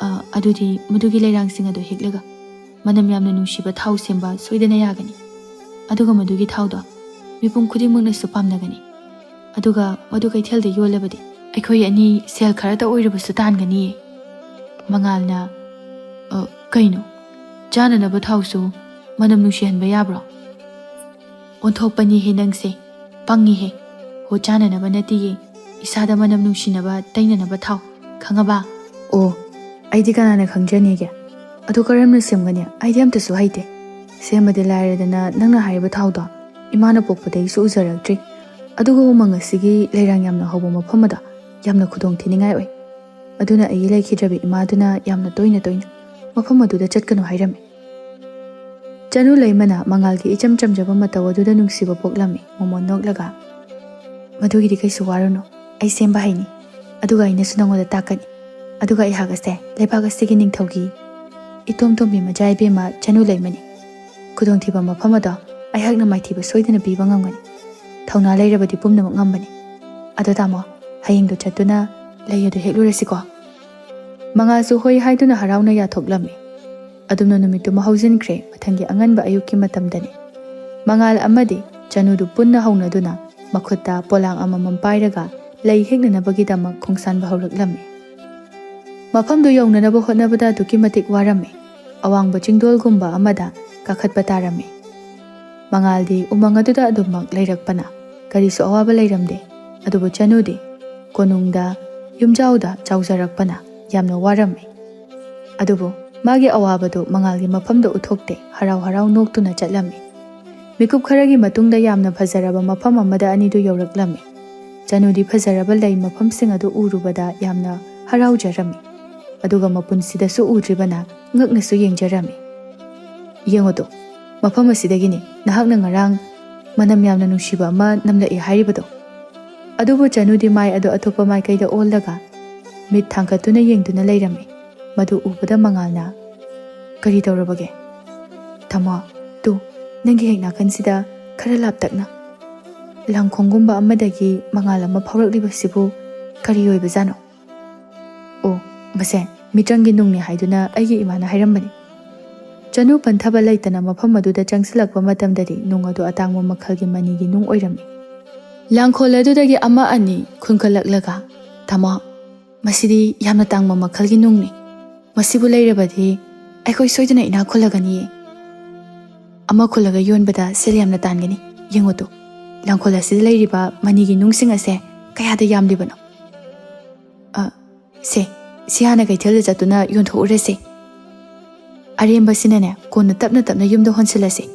"ꯑ, ꯑꯗꯨꯗꯤ ꯃꯗꯨꯒꯤ ꯂꯩꯔꯥꯡꯁꯤꯡ ꯑꯗꯨ ꯍꯦꯛꯂꯒ ꯃꯅꯝ ꯌꯥꯝꯅ ꯅꯨꯡꯁꯤꯕ ꯊꯥꯎ ꯁꯦꯝꯕ ꯁꯣꯏꯗꯅ ꯌꯥꯒꯅꯤ꯫ ꯑꯗꯨꯒ ꯃꯗꯨꯒꯤ ꯊꯥꯎꯗꯣ ꯃꯤꯄꯨꯝ ꯈꯨꯗꯤꯡꯃꯛꯅꯁꯨ ꯄꯥꯝꯅꯒꯅꯤ꯫ ꯑꯗꯨꯒ ꯃꯗꯨ ꯀꯩꯊꯦꯜꯗ ꯌꯣꯜꯂꯕꯗꯤ ꯑꯩꯈꯣꯏ ꯑꯅꯤ ꯁꯦꯜ ꯈꯔꯇ ꯑꯣꯏꯔꯕꯁꯨ ꯇꯥꯟꯒꯅꯤꯌꯦ"꯫ ꯃꯉꯥꯜꯅ, "ꯑ, ꯀꯩꯅꯣ? ꯆꯥꯅꯅꯕ ꯊꯥꯎꯁꯨ ꯃꯅꯝ ꯅꯨꯡꯁꯤꯍꯟꯕ ꯌꯥꯕ꯭ꯔꯣ?" "ꯑꯣꯟꯊꯣꯛꯄꯅꯤꯍꯦ ꯅꯪꯁꯦ, ꯄꯪꯉꯤꯍꯦ꯫ ꯍꯣ, ꯆꯥꯅꯅꯕ ꯅꯠꯇꯤꯌꯦ, ꯏꯁꯥꯗ ꯃꯅꯝ ꯅꯨꯡꯁꯤꯅꯕ ꯇꯩꯅꯅꯕ ꯊꯥꯎ, ꯈꯪꯉꯕ?" "ꯑꯣ, ꯑꯩꯗꯤ ꯀꯅꯥꯅ ꯈꯪꯖꯅꯤꯒꯦ? ꯑꯗꯨ ꯀꯔꯝꯅ ꯁꯦꯝꯒꯅꯤ? ꯑꯩꯗꯤ ꯑꯝꯇꯁꯨ ꯍꯩꯇꯦ꯫ ꯁꯦꯝꯕꯗꯤ ꯂꯥꯏꯔꯗꯅ, ꯅꯪꯅ ꯍꯥꯏꯔꯤꯕ ꯊꯥꯎꯗꯣ ꯏꯃꯥꯅ ꯄꯣꯛꯄꯗꯒꯤꯁꯨ ꯎꯖꯔꯛꯇ꯭ꯔꯤ꯫ ꯑꯗꯨꯒ ꯎꯃꯪ ꯑꯁꯤꯒꯤ ꯂꯩꯔꯥꯡ ꯌꯥꯝꯅ ꯍꯧꯕ ꯃꯐꯝ ꯑꯗꯣ ꯌꯥꯝꯅ ꯈꯨꯗꯣꯡ ꯊꯤꯅꯤꯡꯉꯥꯏ ꯑꯣꯏ꯫ ꯑꯗꯨꯅ ꯑꯩꯒꯤ ꯂꯩꯈꯤꯗ꯭ꯔꯕꯤ ꯏꯃꯥꯗꯨꯅ ꯌꯥꯝꯅ ꯇꯣꯏꯅ ꯇꯣꯏꯅ ꯃꯐꯝ ꯑꯗꯨꯗ ꯆꯠꯀꯅꯨ ꯍꯥꯏꯔꯝꯃꯤ"꯫ ꯆꯅꯨ ꯂꯩꯃꯅ ꯃꯉꯥꯜꯒꯤ ꯏꯆꯝ ꯆꯝꯖꯕ ꯃꯇꯧ ꯑꯗꯨꯗ ꯅꯨꯡꯁꯤꯕ ꯄꯣꯛꯂꯝꯃꯤ꯫ ꯃꯣꯃꯣꯟ ꯅꯣꯛꯂꯒ, "ꯃꯗꯨꯒꯤꯗꯤ ꯀꯩꯁꯨ ꯋꯥꯔꯨꯅꯨ, ꯑꯩ ꯁꯦꯝꯕ ꯍꯩꯅꯤ꯫ ꯑꯗꯨꯒ ꯑꯩꯅꯁꯨ ꯅꯉꯣꯟꯗ ꯇꯥꯛꯀꯅꯤ꯫ ꯑꯗꯨꯒ ꯑꯩꯍꯥꯛ ꯑꯁꯦ ꯂꯩꯕꯥꯛ ꯑꯁꯤꯒꯤ ꯅꯤꯡꯊꯧꯒꯤ ꯏꯇꯣꯝ ꯇꯣꯝꯕꯤ ꯃꯆꯥ ꯏꯕꯦꯝꯃ ꯆꯅꯨ ꯂꯩꯃꯅꯤ꯫ ꯈꯨꯗꯣꯡꯊꯤꯕ ꯃꯐꯝ ꯑꯗꯣ ꯑꯩꯍꯥꯛꯅ ꯃꯥꯏꯊꯤꯕ ꯁꯣꯏꯗꯅ ꯄꯤꯕ ꯉꯝꯒꯅꯤ꯫ ꯊꯧꯅꯥ ꯂꯩꯔꯕꯗꯤ ꯄꯨꯝꯅꯃꯛ ꯉꯝꯕꯅꯤ꯫ ꯑꯗꯣ ꯇꯥꯃꯣ, ꯍꯌꯦꯡꯗꯣ ꯆꯠꯇꯨꯅ ꯂꯩ ꯑꯗꯨ ꯍꯦꯛꯂꯨꯔꯁꯤꯀꯣ"꯫ ꯃꯉꯥꯜꯁꯨ ꯍꯣꯏ ꯍꯥꯏꯗꯨꯅ ꯍꯔꯥꯎꯅ ꯌꯥꯊꯣꯛꯂꯝꯃꯤ꯫ ꯑꯗꯨꯝꯅ ꯅꯨꯃꯤꯠꯇꯨꯃ ꯍꯧꯖꯤꯟꯈ꯭ꯔꯦ꯫ ꯃꯊꯪꯒꯤ ꯑꯉꯟꯕ ꯑꯌꯨꯛꯀꯤ ꯃꯇꯝꯗꯅꯤ꯫ ꯃꯉꯥꯜ ꯑꯃꯗꯤ ꯆꯅꯨꯗꯨ ꯄꯨꯟꯅ ꯍꯧꯅꯗꯨꯅ ꯃꯈꯨꯠꯇ ꯄꯣꯂꯥꯡ ꯑꯃꯃꯝ ꯄꯥꯏꯔꯒ ꯂꯩ ꯍꯦꯛꯅꯅꯕꯒꯤꯗꯃꯛ ꯈꯣꯡꯁꯥꯟꯕ ꯍꯧꯔꯛꯂꯝꯃꯤ꯫ ꯃꯐꯝꯗꯨ ꯌꯧꯅꯅꯕ ꯍꯣꯠꯅꯕꯗ ꯑꯗꯨꯛꯀꯤ ꯃꯇꯤꯛ ꯋꯥꯔꯝꯃꯤ꯫ ꯑꯋꯥꯡꯕ ꯆꯤꯡꯗꯣꯜꯒꯨꯝꯕ ꯑꯃꯗ ꯀꯥꯈꯠꯄ ꯇꯥꯔꯝꯃꯤ꯫ ꯃꯉꯥꯜꯗꯤ ꯎꯃꯪ ꯑꯗꯨꯗ ꯑꯗꯨꯃꯛ ꯂꯩꯔꯛꯄꯅ ꯀꯔꯤꯁꯨ ꯑꯋꯥꯕ ꯂꯩꯔꯝꯗꯦ꯫ ꯑꯗꯨꯕꯨ ꯆꯅꯨꯗꯤ ꯀꯣꯅꯨꯡꯗ ꯌꯨꯝꯖꯥꯎꯗ ꯆꯥꯎꯖꯔꯛꯄꯅ ꯌꯥꯝꯅ ꯋꯥꯔꯝꯃꯤ꯫ ꯑꯗꯨꯕꯨ ꯃꯥꯒꯤ ꯑꯋꯥꯕꯗꯨ ꯃꯉꯥꯜꯒꯤ ꯃꯐꯝꯗ ꯎꯠꯊꯣꯛꯇꯦ, ꯍꯔꯥꯎ ꯍꯔꯥꯎ ꯅꯣꯛꯇꯨꯅ ꯆꯠꯂꯝꯃꯤ꯫ ꯃꯤꯀꯨꯞ ꯈꯔꯒꯤ ꯃꯇꯨꯡꯗ ꯌꯥꯝꯅ ꯐꯖꯔꯕ ꯃꯐꯝ ꯑꯃꯗ ꯑꯅꯤꯗꯨ ꯌꯧꯔꯛꯂꯝꯃꯤ꯫ ꯆꯅꯨꯗꯤ ꯐꯖꯔꯕ ꯂꯩ ꯃꯐꯝꯁꯤꯡ ꯑꯗꯨ ꯎꯔꯨꯕꯗ ꯌꯥꯝꯅ ꯍꯔꯥꯎꯖꯔꯝꯃꯤ꯫ ꯑꯗꯨꯒ ꯃꯄꯨꯟꯁꯤꯗꯁꯨ ꯎꯗ꯭ꯔꯤꯕꯅ ꯉꯛꯅꯁꯨ ꯌꯦꯡꯖꯔꯝꯃꯤ꯫ "ꯌꯦꯡꯉꯨꯗꯣ, ꯃꯐꯝ ꯑꯁꯤꯗꯒꯤꯅꯤ ꯅꯍꯥꯛꯅ ꯉꯔꯥꯡ ꯃꯅꯝ ꯌꯥꯝꯅ ꯅꯨꯡꯁꯤꯕ ꯑꯃ ꯅꯝꯂꯛꯏ ꯍꯥꯏꯔꯤꯕꯗꯣ?" ꯑꯗꯨꯕꯨ ꯆꯅꯨꯗꯤ ꯃꯥꯏ ꯑꯗꯨ ꯑꯇꯣꯞꯄ ꯃꯥꯏꯀꯩꯗ ꯑꯣꯜꯂꯒ ꯃꯤꯠ ꯊꯥꯡꯒꯠꯇꯨꯅ ꯌꯦꯡꯗꯨꯅ ꯂꯩꯔꯝꯃꯤ꯫ ꯃꯗꯨ ꯎꯕꯗ ꯃꯉꯥꯜꯅ, "ꯀꯔꯤ ꯇꯧꯔꯕꯒꯦ?" "ꯇꯥꯃꯣ, ꯇꯨ, ꯅꯪꯒꯤ ꯍꯦꯛ ꯅꯥꯀꯟꯁꯤꯗ ꯈꯔ ꯂꯥꯞꯇꯛꯅ ꯂꯥꯡꯈꯣꯡꯒꯨꯝꯕ ꯑꯃꯗꯒꯤ ꯃꯉꯥꯜ ꯑꯃ ꯐꯥꯎꯔꯛꯂꯤꯕꯁꯤꯕꯨ ꯀꯔꯤ ꯑꯣꯏꯕꯖꯥꯠꯅꯣ?" "ꯑꯣ, ꯃꯁꯦ ꯃꯤꯇ꯭ꯔꯪꯒꯤ ꯅꯨꯡꯅꯤ ꯍꯥꯏꯗꯨꯅ ꯑꯩꯒꯤ ꯏꯃꯥꯅ ꯍꯥꯏꯔꯝꯕꯅꯤ꯫" ꯆꯅꯨ ꯄꯟꯊꯕ ꯂꯩꯇꯅ ꯃꯐꯝ ꯑꯗꯨꯗ ꯆꯪꯁꯤꯜꯂꯛꯄ ꯃꯇꯝꯗꯗꯤ ꯅꯨꯡ ꯑꯗꯨ ꯑꯇꯥꯡꯕ ꯃꯈꯜꯒꯤ ꯃꯅꯤꯒꯤ ꯅꯨꯡ ꯑꯣꯏꯔꯝꯃꯤ꯫ ꯂꯥꯡꯈꯣꯜ ꯑꯗꯨꯗꯒꯤ ꯑꯃ ꯑꯅꯤ ꯈꯨꯟꯒꯠꯂꯛꯂꯒ, "ꯇꯥꯃꯣ, ꯃꯁꯤꯗꯤ ꯌꯥꯝꯅ ꯇꯥꯡꯕ ꯃꯈꯜꯒꯤ ꯅꯨꯡꯅꯤ꯫ ꯃꯁꯤꯕꯨ ꯂꯩꯔꯕꯗꯤ ꯑꯩꯈꯣꯏ ꯁꯣꯏꯗꯅ ꯏꯅꯥꯛ ꯈꯨꯜꯂꯒꯅꯤꯌꯦ꯫ ꯑꯃ ꯈꯨꯜꯂꯒ ꯌꯣꯟꯕꯗ ꯁꯦꯜ ꯌꯥꯝꯅ ꯇꯥꯟꯒꯅꯤ꯫ ꯌꯦꯡꯉꯨ ꯇꯨ, ꯂꯥꯡꯈꯣꯜ ꯑꯁꯤꯗ ꯂꯩꯔꯤꯕ ꯃꯅꯤꯒꯤ ꯅꯨꯡꯁꯤꯡ ꯑꯁꯦ ꯀꯌꯥꯗ ꯌꯥꯝꯂꯤꯕꯅꯣ?" "ꯑ, ꯁꯦ, ꯁꯤ ꯍꯥꯟꯅ ꯀꯩꯊꯦꯜꯗ ꯆꯠꯇꯨꯅ ꯌꯣꯟꯊꯣꯛꯎꯔꯁꯦ꯫ ꯑꯔꯦꯝꯕꯁꯤꯅꯅꯦ, ꯀꯣꯟꯅ ꯇꯞꯅ ꯇꯞꯅ ꯌꯨꯝꯗ ꯍꯣꯟꯁꯤꯜꯂꯁꯦ꯫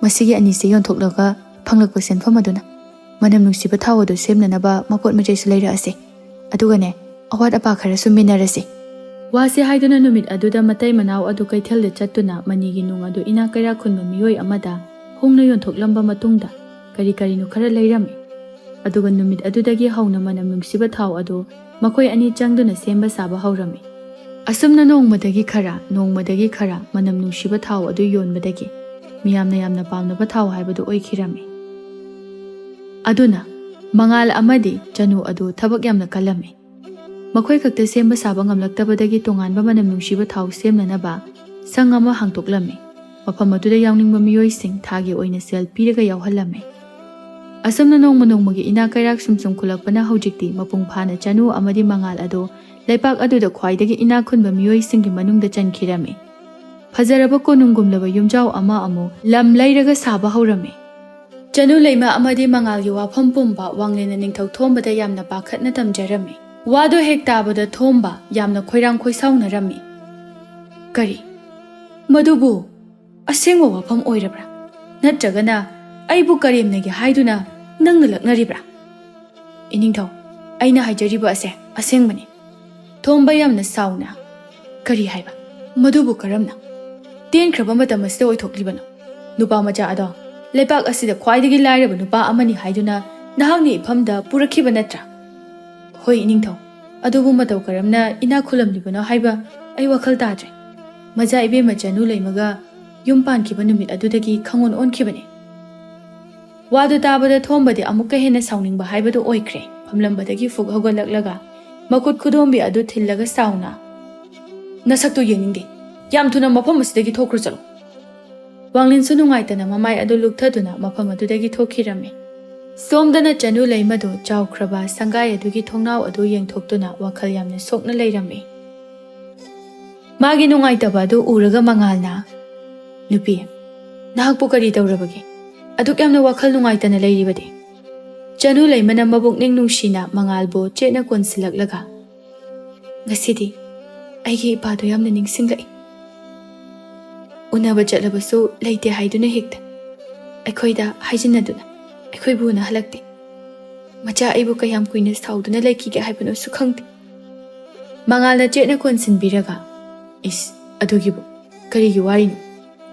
ꯃꯁꯤꯒꯤ ꯑꯅꯤꯁꯦ ꯌꯣꯟꯊꯣꯛꯂꯒ ꯐꯪꯂꯛꯄ ꯁꯦꯟꯐꯝ ꯑꯗꯨꯅ ꯃꯅꯝ ꯅꯨꯡꯁꯤꯕ ꯊꯥꯎ ꯑꯗꯨ ꯁꯦꯝꯅꯅꯕ ꯃꯄꯣꯠ ꯃꯆꯩꯁꯨ ꯂꯩꯔꯛꯑꯁꯦ꯫ ꯑꯗꯨꯒꯅꯦ, ꯑꯋꯥꯠ ꯑꯄꯥ ꯈꯔꯁꯨ ꯃꯦꯟꯅꯔꯁꯦ꯫" ꯋꯥꯁꯦ ꯍꯥꯏꯗꯨꯅ ꯅꯨꯃꯤꯠ ꯑꯗꯨꯗ ꯃꯇꯩ ꯃꯅꯥꯎ ꯑꯗꯨ ꯀꯩꯊꯦꯜꯗ ꯆꯠꯇꯨꯅ ꯃꯅꯤꯒꯤ ꯅꯨꯡ ꯑꯗꯨ ꯏꯅꯥꯛ ꯀꯩꯔꯥꯛ ꯈꯨꯟꯕ ꯃꯤꯑꯣꯏ ꯑꯃꯗ ꯍꯣꯡꯅ ꯌꯣꯟꯊꯣꯛꯂꯝꯕ ꯃꯇꯨꯡꯗ ꯀꯔꯤ ꯀꯔꯤꯅꯣ ꯈꯔ ꯂꯩꯔꯝꯃꯤ꯫ ꯑꯗꯨꯒ ꯅꯨꯃꯤꯠ ꯑꯗꯨꯗꯒꯤ ꯍꯧꯅ ꯃꯅꯝ ꯅꯨꯡꯁꯤꯕ ꯊꯥꯎ ꯑꯗꯨ ꯃꯈꯣꯏ ꯑꯅꯤ ꯆꯪꯗꯨꯅ ꯁꯦꯝꯕ ꯁꯥꯕ ꯍꯧꯔꯝꯃꯤ꯫ ꯑꯁꯨꯝꯅ ꯅꯣꯡꯃꯗꯒꯤ ꯈꯔ, ꯅꯣꯡꯃꯗꯒꯤ ꯈꯔ ꯃꯅꯝ ꯅꯨꯡꯁꯤꯕ ꯊꯥꯎ ꯑꯗꯨ ꯌꯣꯟꯕꯗꯒꯤ ꯃꯤꯌꯥꯝꯅ ꯌꯥꯝꯅ ꯄꯥꯝꯅꯕ ꯊꯥꯎ ꯍꯥꯏꯕꯗꯨ ꯑꯣꯏꯈꯤꯔꯝꯃꯤ꯫ ꯑꯗꯨꯅ ꯃꯉꯥꯜ ꯑꯃꯗꯤ ꯆꯅꯨ ꯑꯗꯨ ꯊꯕꯛ ꯌꯥꯝꯅ ꯀꯜꯂꯝꯃꯤ꯫ ꯃꯈꯣꯏ ꯈꯛꯇ ꯁꯦꯝꯕ ꯁꯥꯕ ꯉꯝꯂꯛꯇꯕꯗꯒꯤ ꯇꯣꯉꯥꯟꯕ ꯃꯅꯝ ꯅꯨꯡꯁꯤꯕ ꯊꯥꯎ ꯁꯦꯝꯅꯅꯕ ꯁꯪ ꯑꯃ ꯍꯥꯡꯗꯣꯛꯂꯝꯃꯤ꯫ ꯃꯐꯝ ꯑꯗꯨꯗ ꯌꯥꯎꯅꯤꯡꯕ ꯃꯤꯑꯣꯏꯁꯤꯡ ꯊꯥꯒꯤ ꯑꯣꯏꯅ ꯁꯦꯜ ꯄꯤꯔꯒ ꯌꯥꯎꯍꯜꯂꯝꯃꯤ꯫ ꯑꯁꯨꯝꯅ ꯅꯣꯡꯃ ꯅꯣꯡꯃꯒꯤ ꯏꯅꯥꯛ ꯀꯩꯔꯥꯛ ꯁꯨꯝ ꯁꯨꯝ ꯈꯨꯜꯂꯛꯄꯅ ꯍꯧꯖꯤꯛꯇꯤ ꯃꯄꯨꯡ ꯐꯥꯅ ꯆꯅꯨ ꯑꯃꯗꯤ ꯃꯉꯥꯜ ꯑꯗꯣ ꯂꯩꯄꯥꯛ ꯑꯗꯨꯗ ꯈ꯭ꯋꯥꯏꯗꯒꯤ ꯏꯅꯥꯛ ꯈꯨꯟꯕ ꯃꯤꯑꯣꯏꯁꯤꯡꯒꯤ ꯃꯅꯨꯡꯗ ꯆꯟꯈꯤꯔꯝꯃꯤ꯫ ꯐꯖꯔꯕ ꯀꯣꯅꯨꯡꯒꯨꯝꯂꯕ ꯌꯨꯝꯖꯥꯎ ꯑꯃ ꯑꯃꯨꯛ ꯂꯝ ꯂꯩꯔꯒ ꯁꯥꯕ ꯍꯧꯔꯝꯃꯤ꯫ ꯆꯅꯨ ꯂꯩꯃ ꯑꯃꯗꯤ ꯃꯉꯥꯜꯒꯤ ꯋꯥꯐꯝ ꯄꯨꯝꯕ ꯋꯥꯡꯂꯦꯟꯅ ꯅꯤꯡꯊꯧ ꯊꯣꯝꯕꯗ ꯌꯥꯝꯅ ꯄꯥꯈꯠꯅ ꯇꯝꯖꯔꯝꯃꯤ꯫ ꯋꯥꯗꯣ ꯍꯦꯛ ꯇꯥꯕꯗ ꯊꯣꯝꯕ ꯌꯥꯝꯅ ꯈꯣꯏꯔꯥꯡ ꯈꯣꯏꯁꯥꯎꯅꯔꯝꯃꯤ꯫ "ꯀꯔꯤ? ꯃꯗꯨꯕꯨ ꯑꯁꯦꯡꯕ ꯋꯥꯐꯝ ꯑꯣꯏꯔꯕ꯭ꯔꯥ? ꯅꯠꯇ꯭ꯔꯒꯅ ꯑꯩꯕꯨ ꯀꯔꯦꯝꯅꯒꯦ ꯍꯥꯏꯗꯨꯅ ꯅꯪꯅ ꯂꯛꯅꯔꯤꯕ꯭ꯔꯥ?" "ꯏꯅꯤꯡꯊꯧ, ꯑꯩꯅ ꯍꯥꯏꯖꯔꯤꯕ ꯑꯁꯦ ꯑꯁꯦꯡꯕꯅꯤ꯫" ꯊꯣꯝꯕ ꯌꯥꯝꯅ ꯁꯥꯎꯅ, "ꯀꯔꯤ ꯍꯥꯏꯕ? ꯃꯗꯨꯕꯨ ꯀꯔꯝꯅ? ꯇꯦꯟꯈ꯭ꯔꯕ ꯃꯇꯝ ꯑꯁꯤꯗ ꯑꯣꯏꯊꯣꯛꯂꯤꯕꯅꯣ? ꯅꯨꯄꯥ ꯃꯆꯥ ꯑꯗꯣ ꯂꯩꯄꯥꯛ ꯑꯁꯤꯗ ꯈ꯭ꯋꯥꯏꯗꯒꯤ ꯂꯥꯏꯔꯕ ꯅꯨꯄꯥ ꯑꯃꯅꯤ ꯍꯥꯏꯗꯨꯅ ꯅꯍꯥꯛꯅ ꯏꯐꯝꯗ ꯄꯨꯔꯛꯈꯤꯕ ꯅꯠꯇ꯭ꯔꯥ?" "ꯍꯣꯏ ꯏꯅꯤꯡꯊꯧ, ꯑꯗꯨꯕꯨ ꯃꯇꯧ ꯀꯔꯝꯅ ꯏꯅꯥꯛ ꯈꯨꯜꯂꯝꯂꯤꯕꯅꯣ ꯍꯥꯏꯕ ꯑꯩ ꯋꯥꯈꯜ ꯇꯥꯗ꯭ꯔꯦ꯫ ꯃꯆꯥ ꯏꯕꯦꯝꯃ ꯆꯅꯨ ꯂꯩꯃꯒ ꯌꯨꯝ ꯄꯥꯟꯈꯤꯕ ꯅꯨꯃꯤꯠ ꯑꯗꯨꯗꯒꯤ ꯈꯪꯑꯣꯟ ꯑꯣꯟꯈꯤꯕꯅꯤ꯫" ꯋꯥꯗꯨ ꯇꯥꯕꯗ ꯊꯣꯝꯕꯗꯤ ꯑꯃꯨꯛꯀ ꯍꯦꯟꯅ ꯁꯥꯎꯅꯤꯡꯕ ꯍꯥꯏꯕꯗꯨ ꯑꯣꯏꯈ꯭ꯔꯦ꯫ ꯐꯝꯂꯝꯕꯗꯒꯤ ꯐꯨꯛ ꯍꯧꯒꯠꯂꯛꯂꯒ ꯃꯈꯨꯠ ꯈꯨꯗꯣꯝꯕꯤ ꯑꯗꯨ ꯊꯤꯜꯂꯒ ꯁꯥꯎꯅ, "ꯅꯁꯛꯇꯨ ꯌꯦꯡꯅꯤꯡꯗꯦ꯫ ꯌꯥꯝ ꯊꯨꯅ ꯃꯐꯝ ꯑꯁꯤꯗꯒꯤ ꯊꯣꯛꯈ꯭ꯔꯣ ꯆꯠꯂꯣ꯫" ꯋꯥꯡꯂꯦꯟꯁꯨ ꯅꯨꯡꯉꯥꯏꯇꯅ ꯃꯃꯥꯏ ꯑꯗꯨ ꯂꯨꯛꯊꯗꯨꯅ ꯃꯐꯝ ꯑꯗꯨꯗꯒꯤ ꯊꯣꯛꯈꯤꯔꯝꯃꯤ꯫ ꯁꯣꯝꯗꯅ ꯆꯅꯨ ꯂꯩꯃꯗꯨ ꯆꯥꯎꯈ꯭ꯔꯕ ꯁꯪꯒꯥꯏ ꯑꯗꯨꯒꯤ ꯊꯣꯡꯅꯥꯎ ꯑꯗꯨ ꯌꯦꯡꯊꯣꯛꯇꯨꯅ ꯋꯥꯈꯜ ꯌꯥꯝꯅ ꯁꯣꯛꯅ ꯂꯩꯔꯝꯃꯤ꯫ ꯃꯥꯒꯤ ꯅꯨꯡꯉꯥꯏꯇꯕ ꯑꯗꯨ ꯎꯔꯒ ꯃꯉꯥꯜꯅ, "ꯅꯨꯄꯤ, ꯅꯍꯥꯛꯄꯨ ꯀꯔꯤ ꯇꯧꯔꯕꯒꯦ? ꯑꯗꯨꯛ ꯌꯥꯝꯅ ꯋꯥꯈꯜ ꯅꯨꯡꯉꯥꯏꯇꯅ ꯂꯩꯔꯤꯕꯗꯤ?" ꯆꯅꯨ ꯂꯩꯃꯅ ꯃꯕꯨꯛꯅꯤꯡ ꯅꯨꯡꯁꯤꯅ ꯃꯉꯥꯜꯕꯨ ꯆꯦꯠꯅ ꯀꯣꯟꯁꯤꯜꯂꯛꯂꯒ, "ꯉꯁꯤꯗꯤ ꯑꯩꯒꯤ ꯏꯄꯥꯗꯨ ꯌꯥꯝꯅ ꯅꯤꯡꯁꯤꯡꯂꯛꯏ꯫ ꯎꯅꯕ ꯆꯠꯂꯕꯁꯨ ꯂꯩꯇꯦ ꯍꯥꯏꯗꯨꯅ ꯍꯦꯛꯇ ꯑꯩꯈꯣꯏꯗ ꯍꯥꯏꯖꯤꯟꯅꯗꯨꯅ ꯑꯩꯈꯣꯏꯕꯨ ꯎꯅꯍꯜꯂꯛꯇꯦ꯫ ꯃꯆꯥ ꯑꯩꯕꯨ ꯀꯌꯥꯝ ꯀꯨꯏꯅ ꯁꯥꯎꯗꯨꯅ ꯂꯩꯈꯤꯒꯦ ꯍꯥꯏꯕꯅꯣꯁꯨ ꯈꯪꯗꯦ꯫" ꯃꯉꯥꯜꯅ ꯆꯦꯠꯅ ꯀꯣꯟꯁꯤꯟꯕꯤꯔꯒ, "ꯏꯁ, ꯑꯗꯨꯒꯤꯕꯨ ꯀꯔꯤꯒꯤ ꯋꯥꯔꯤꯅꯣ?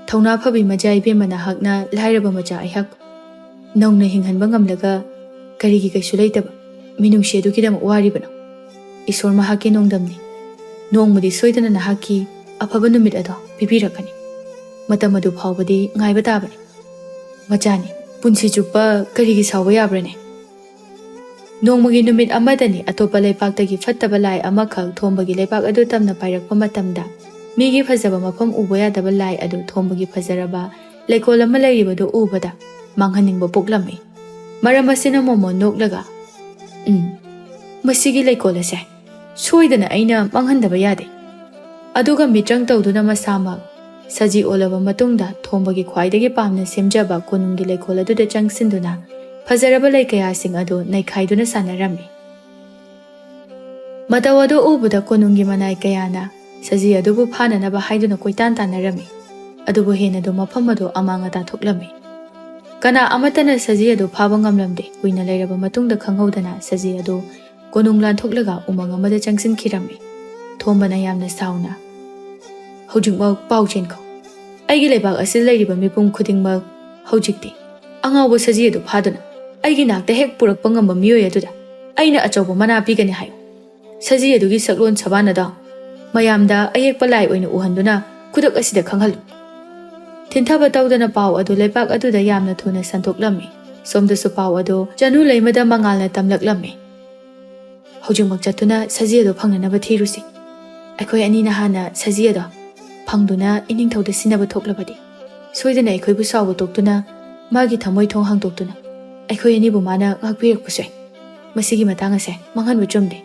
ꯊꯧꯅꯥ ꯐꯕꯤ ꯃꯆꯥ ꯏꯕꯦꯝꯃ ꯅꯍꯥꯛꯅ ꯂꯥꯏꯔꯕ ꯃꯆꯥ ꯑꯩꯍꯥꯛ ꯅꯧꯅ ꯍꯤꯡꯍꯟꯕ ꯉꯝꯂꯒ ꯀꯔꯤꯒꯤ ꯀꯩꯁꯨ ꯂꯩꯇꯕ ꯃꯤꯅꯨꯡꯁꯤ ꯑꯗꯨꯒꯤꯗꯃꯛ ꯋꯥꯔꯤꯕꯅꯣ? ꯏꯁꯣꯔ ꯃꯍꯥꯛꯀꯤ ꯅꯣꯡꯗꯝꯅꯤ꯫ ꯅꯣꯡꯃꯗꯤ ꯁꯣꯏꯗꯅ ꯅꯍꯥꯛꯀꯤ ꯑꯐꯕ ꯅꯨꯃꯤꯠ ꯑꯗꯣ ꯄꯤꯕꯤꯔꯛꯀꯅꯤ꯫ ꯃꯇꯝ ꯑꯗꯨ ꯐꯥꯎꯕꯗꯤ ꯉꯥꯏꯕ ꯇꯥꯕꯅꯤ꯫ ꯃꯆꯥꯅꯤ, ꯄꯨꯟꯁꯤ ꯆꯨꯞꯄ ꯀꯔꯤꯒꯤ ꯁꯥꯎꯕ ꯌꯥꯕ꯭ꯔꯅꯦ? ꯅꯣꯡꯃꯒꯤ ꯅꯨꯃꯤꯠ ꯑꯃꯗꯅꯤ ꯑꯇꯣꯞꯄ ꯂꯩꯄꯥꯛꯇꯒꯤ ꯐꯠꯇꯕ ꯂꯥꯏ ꯑꯃꯈꯛ ꯊꯣꯝꯕꯒꯤ ꯂꯩꯄꯥꯛ ꯑꯗꯨ ꯇꯝꯅ ꯄꯥꯏꯔꯛꯄ ꯃꯇꯝꯗ, ꯃꯤꯒꯤ ꯐꯖꯕ ꯃꯐꯝ ꯎꯕ ꯌꯥꯗꯕ ꯂꯥꯏ ꯑꯗꯨ ꯊꯣꯝꯕꯒꯤ ꯐꯖꯔꯕ ꯂꯩꯀꯣꯜ ꯑꯃ ꯂꯩꯔꯤꯕꯗꯨ ꯎꯕꯗ ꯃꯥꯡꯍꯟꯅꯤꯡꯕ ꯄꯣꯛꯂꯝꯃꯤ꯫ ꯃꯔꯝ ꯑꯁꯤꯅ ꯃꯣꯃꯣꯟ ꯅꯣꯛꯂꯒ, "ꯎꯝ, ꯃꯁꯤꯒꯤ ꯂꯩꯀꯣꯜ ꯑꯁꯦ ꯁꯣꯏꯗꯅ ꯑꯩꯅ ꯃꯥꯡꯍꯟꯗꯕ ꯌꯥꯗꯦ"꯫ ꯑꯗꯨꯒ ꯃꯤꯇ꯭ꯔꯪ ꯇꯧꯗꯨꯅ ꯃꯁꯥꯃꯛ ꯁꯖꯤ ꯑꯣꯜꯂꯕ ꯃꯇꯨꯡꯗ ꯊꯣꯝꯕꯒꯤ ꯈ꯭ꯋꯥꯏꯗꯒꯤ ꯄꯥꯝꯅ ꯁꯦꯝꯖꯕ ꯀꯣꯅꯨꯡꯒꯤ ꯂꯩꯀꯣꯜ ꯑꯗꯨꯗ ꯆꯪꯁꯤꯟꯗꯨꯅ ꯐꯖꯔꯕ ꯂꯩ ꯀꯌꯥꯁꯤꯡ ꯑꯗꯨ ꯅꯩꯈꯥꯏꯗꯨꯅ ꯁꯥꯟꯅꯔꯝꯃꯤ꯫ ꯃꯇꯧ ꯑꯗꯨ ꯎꯕꯗ ꯀꯣꯅꯨꯡꯒꯤ ꯃꯅꯥꯏ ꯀꯌꯥꯅ ꯁꯖꯤ ꯑꯗꯨꯕꯨ ꯐꯥꯅꯅꯕ ꯍꯥꯏꯗꯨꯅ ꯀꯣꯏꯇꯥꯟ ꯇꯥꯟꯅꯔꯝꯃꯤ꯫ ꯑꯗꯨꯕꯨ ꯍꯦꯟꯅꯗꯨ ꯃꯐꯝ ꯑꯗꯨ ꯑꯃꯥꯡ ꯑꯇꯥ ꯊꯣꯛꯂꯝꯃꯤ꯫ ꯀꯅꯥ ꯑꯃꯠꯇꯅ ꯁꯖꯤ ꯑꯗꯨ ꯐꯥꯕ ꯉꯝꯂꯝꯗꯦ꯫ ꯀꯨꯏꯅ ꯂꯩꯔꯕ ꯃꯇꯨꯡꯗ ꯈꯪꯍꯧꯗꯅ ꯁꯖꯤ ꯑꯗꯨ ꯀꯣꯅꯨꯡ ꯂꯥꯟꯊꯣꯛꯂꯒ ꯎꯃꯪ ꯑꯃꯗ ꯆꯪꯁꯤꯟꯈꯤꯔꯝꯃꯤ꯫ ꯊꯣꯝꯕꯅ ꯌꯥꯝꯅ ꯁꯥꯎꯅ, "ꯍꯧꯖꯤꯛꯃꯛ ꯄꯥꯎ ꯆꯦꯟꯈꯣ꯫ ꯑꯩꯒꯤ ꯂꯩꯕꯥꯛ ꯑꯁꯤꯗ ꯂꯩꯔꯤꯕ ꯃꯤꯄꯨꯝ ꯈꯨꯗꯤꯡꯃꯛ ꯍꯧꯖꯤꯛꯇꯤ ꯑꯉꯥꯎꯕ ꯁꯖꯤ ꯑꯗꯨ ꯐꯥꯗꯨꯅ ꯑꯩꯒꯤ ꯅꯥꯛꯇ ꯍꯦꯛ ꯄꯨꯔꯛꯄ ꯉꯝꯕ ꯃꯤꯑꯣꯏ ꯑꯗꯨꯗ ꯑꯩꯅ ꯑꯆꯧꯕ ꯃꯅꯥ ꯄꯤꯒꯅꯤ ꯍꯥꯏꯌꯨ꯫ ꯁꯖꯤ ꯑꯗꯨꯒꯤ ꯁꯛꯂꯣꯟ ꯁꯕꯥꯟ ꯑꯗꯣ ꯃꯌꯥꯝꯗ ꯑꯌꯦꯛꯄ ꯂꯥꯏ ꯑꯣꯏꯅ ꯎꯍꯟꯗꯨꯅ ꯈꯨꯗꯛ ꯑꯁꯤꯗ ꯈꯪꯍꯜꯂꯨ"꯫ ꯊꯤꯟꯊꯕ ꯇꯧꯗꯅ ꯄꯥꯎ ꯑꯗꯨ ꯂꯩꯕꯥꯛ ꯑꯗꯨꯗ ꯌꯥꯝꯅ ꯊꯨꯅ ꯁꯟꯗꯣꯛꯂꯝꯃꯤ꯫ ꯁꯣꯝꯗꯁꯨ ꯄꯥꯎ ꯑꯗꯨ ꯆꯅꯨ ꯂꯩꯃꯗ ꯃꯉꯥꯜꯅ ꯇꯝꯂꯛꯂꯝꯃꯤ꯫ "ꯍꯧꯖꯤꯛꯃꯛ ꯆꯠꯇꯨꯅ ꯁꯖꯤ ꯑꯗꯨ ꯐꯪꯅꯅꯕ ꯊꯤꯔꯨꯁꯤ꯫ ꯑꯩꯈꯣꯏ ꯑꯅꯤꯅ ꯍꯥꯟꯅ ꯁꯖꯤ ꯑꯗꯣ ꯐꯪꯗꯨꯅ ꯏꯅꯤꯡꯊꯧꯗ ꯁꯤꯟꯅꯕ ꯊꯣꯛꯂꯕꯗꯤ, ꯁꯣꯏꯗꯅ ꯑꯩꯈꯣꯏꯕꯨ ꯁꯥꯎꯕ ꯇꯣꯛꯇꯨꯅ ꯃꯥꯒꯤ ꯊꯃꯣꯏ ꯊꯣꯡ ꯍꯥꯡꯗꯣꯛꯇꯨꯅ ꯑꯩꯈꯣꯏ ꯑꯅꯤꯕꯨ ꯃꯥꯅ ꯉꯥꯛꯄꯤꯔꯛꯄꯁꯨ ꯌꯥꯏ꯫ ꯃꯁꯤꯒꯤ ꯃꯇꯥꯡ ꯑꯁꯦ ꯃꯥꯡꯍꯟꯕ ꯆꯨꯝꯗꯦ"꯫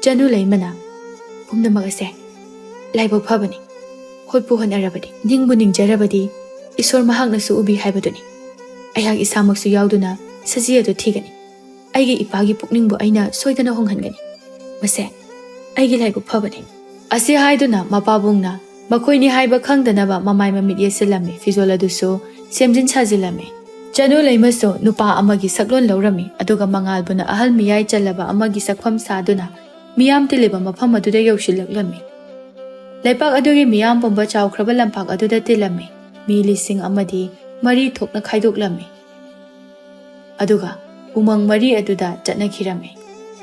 ꯆꯅꯨ ꯂꯩꯃꯅ, "ꯄꯨꯝꯅꯃꯛ ꯑꯁꯦ ꯂꯥꯏꯕꯛ ꯐꯕꯅꯤ꯫ ꯍꯣꯠꯄꯨ ꯍꯣꯠꯅꯔꯕꯗꯤ, ꯅꯤꯡꯕꯨ ꯅꯤꯡꯖꯔꯕꯗꯤ, ꯏꯁꯣꯔ ꯃꯍꯥꯛꯅꯁꯨ ꯎꯕꯤ ꯍꯥꯏꯕꯗꯨꯅꯤ꯫ ꯑꯩꯍꯥꯛ ꯏꯁꯥꯃꯛꯁꯨ ꯌꯥꯎꯗꯨꯅ ꯁꯖꯤ ꯑꯗꯨ ꯊꯤꯒꯅꯤ꯫ ꯑꯩꯒꯤ ꯏꯄꯥꯒꯤ ꯄꯨꯛꯅꯤꯡꯕꯨ ꯑꯩꯅ ꯁꯣꯏꯗꯅ ꯍꯣꯡꯍꯟꯒꯅꯤ꯫ ꯃꯁꯦ ꯑꯩꯒꯤ ꯂꯥꯏꯕꯛ ꯐꯕꯅꯤ"꯫ ꯑꯁꯤ ꯍꯥꯏꯗꯨꯅ ꯃꯄꯥꯕꯨꯡꯅ ꯃꯈꯣꯏꯅꯤ ꯍꯥꯏꯕ ꯈꯪꯗꯅꯕ ꯃꯃꯥꯏ ꯃꯃꯤꯠ ꯌꯦꯠꯁꯤꯜꯂꯝꯃꯤ꯫ ꯐꯤꯖꯣꯜ ꯑꯗꯨꯁꯨ ꯁꯦꯝꯖꯤꯟ ꯁꯥꯖꯤꯜꯂꯝꯃꯤ꯫ ꯆꯅꯨ ꯂꯩꯃꯁꯨ ꯅꯨꯄꯥ ꯑꯃꯒꯤ ꯁꯛꯂꯣꯟ ꯂꯧꯔꯝꯃꯤ, ꯑꯗꯨꯒ ꯃꯉꯥꯜꯕꯨꯅ ꯑꯍꯜ ꯃꯤꯌꯥꯏ ꯆꯜꯂꯕ ꯑꯃꯒꯤ ꯁꯛꯐꯝ ꯁꯥꯗꯨꯅ ꯃꯤꯌꯥꯝ ꯇꯤꯜꯂꯤꯕ ꯃꯐꯝ ꯑꯗꯨꯗ ꯌꯧꯁꯤꯜꯂꯛꯂꯝꯃꯤ꯫ ꯂꯩꯄꯥꯛ ꯑꯗꯨꯒꯤ ꯃꯤꯌꯥꯝ ꯄꯨꯝꯕ ꯆꯥꯎꯈ꯭ꯔꯕ ꯂꯝꯄꯥꯛ ꯑꯗꯨꯗ ꯇꯤꯜꯂꯝꯃꯤ꯫ ꯃꯤ ꯂꯤꯁꯤꯡ ꯑꯃꯗꯤ ꯃꯔꯤ ꯊꯣꯛꯅ ꯈꯥꯏꯗꯣꯛꯂꯝꯃꯤ꯫ ꯑꯗꯨꯒ ꯎꯃꯪ ꯃꯔꯤ ꯑꯗꯨꯗ ꯆꯠꯅꯈꯤꯔꯝꯃꯤ꯫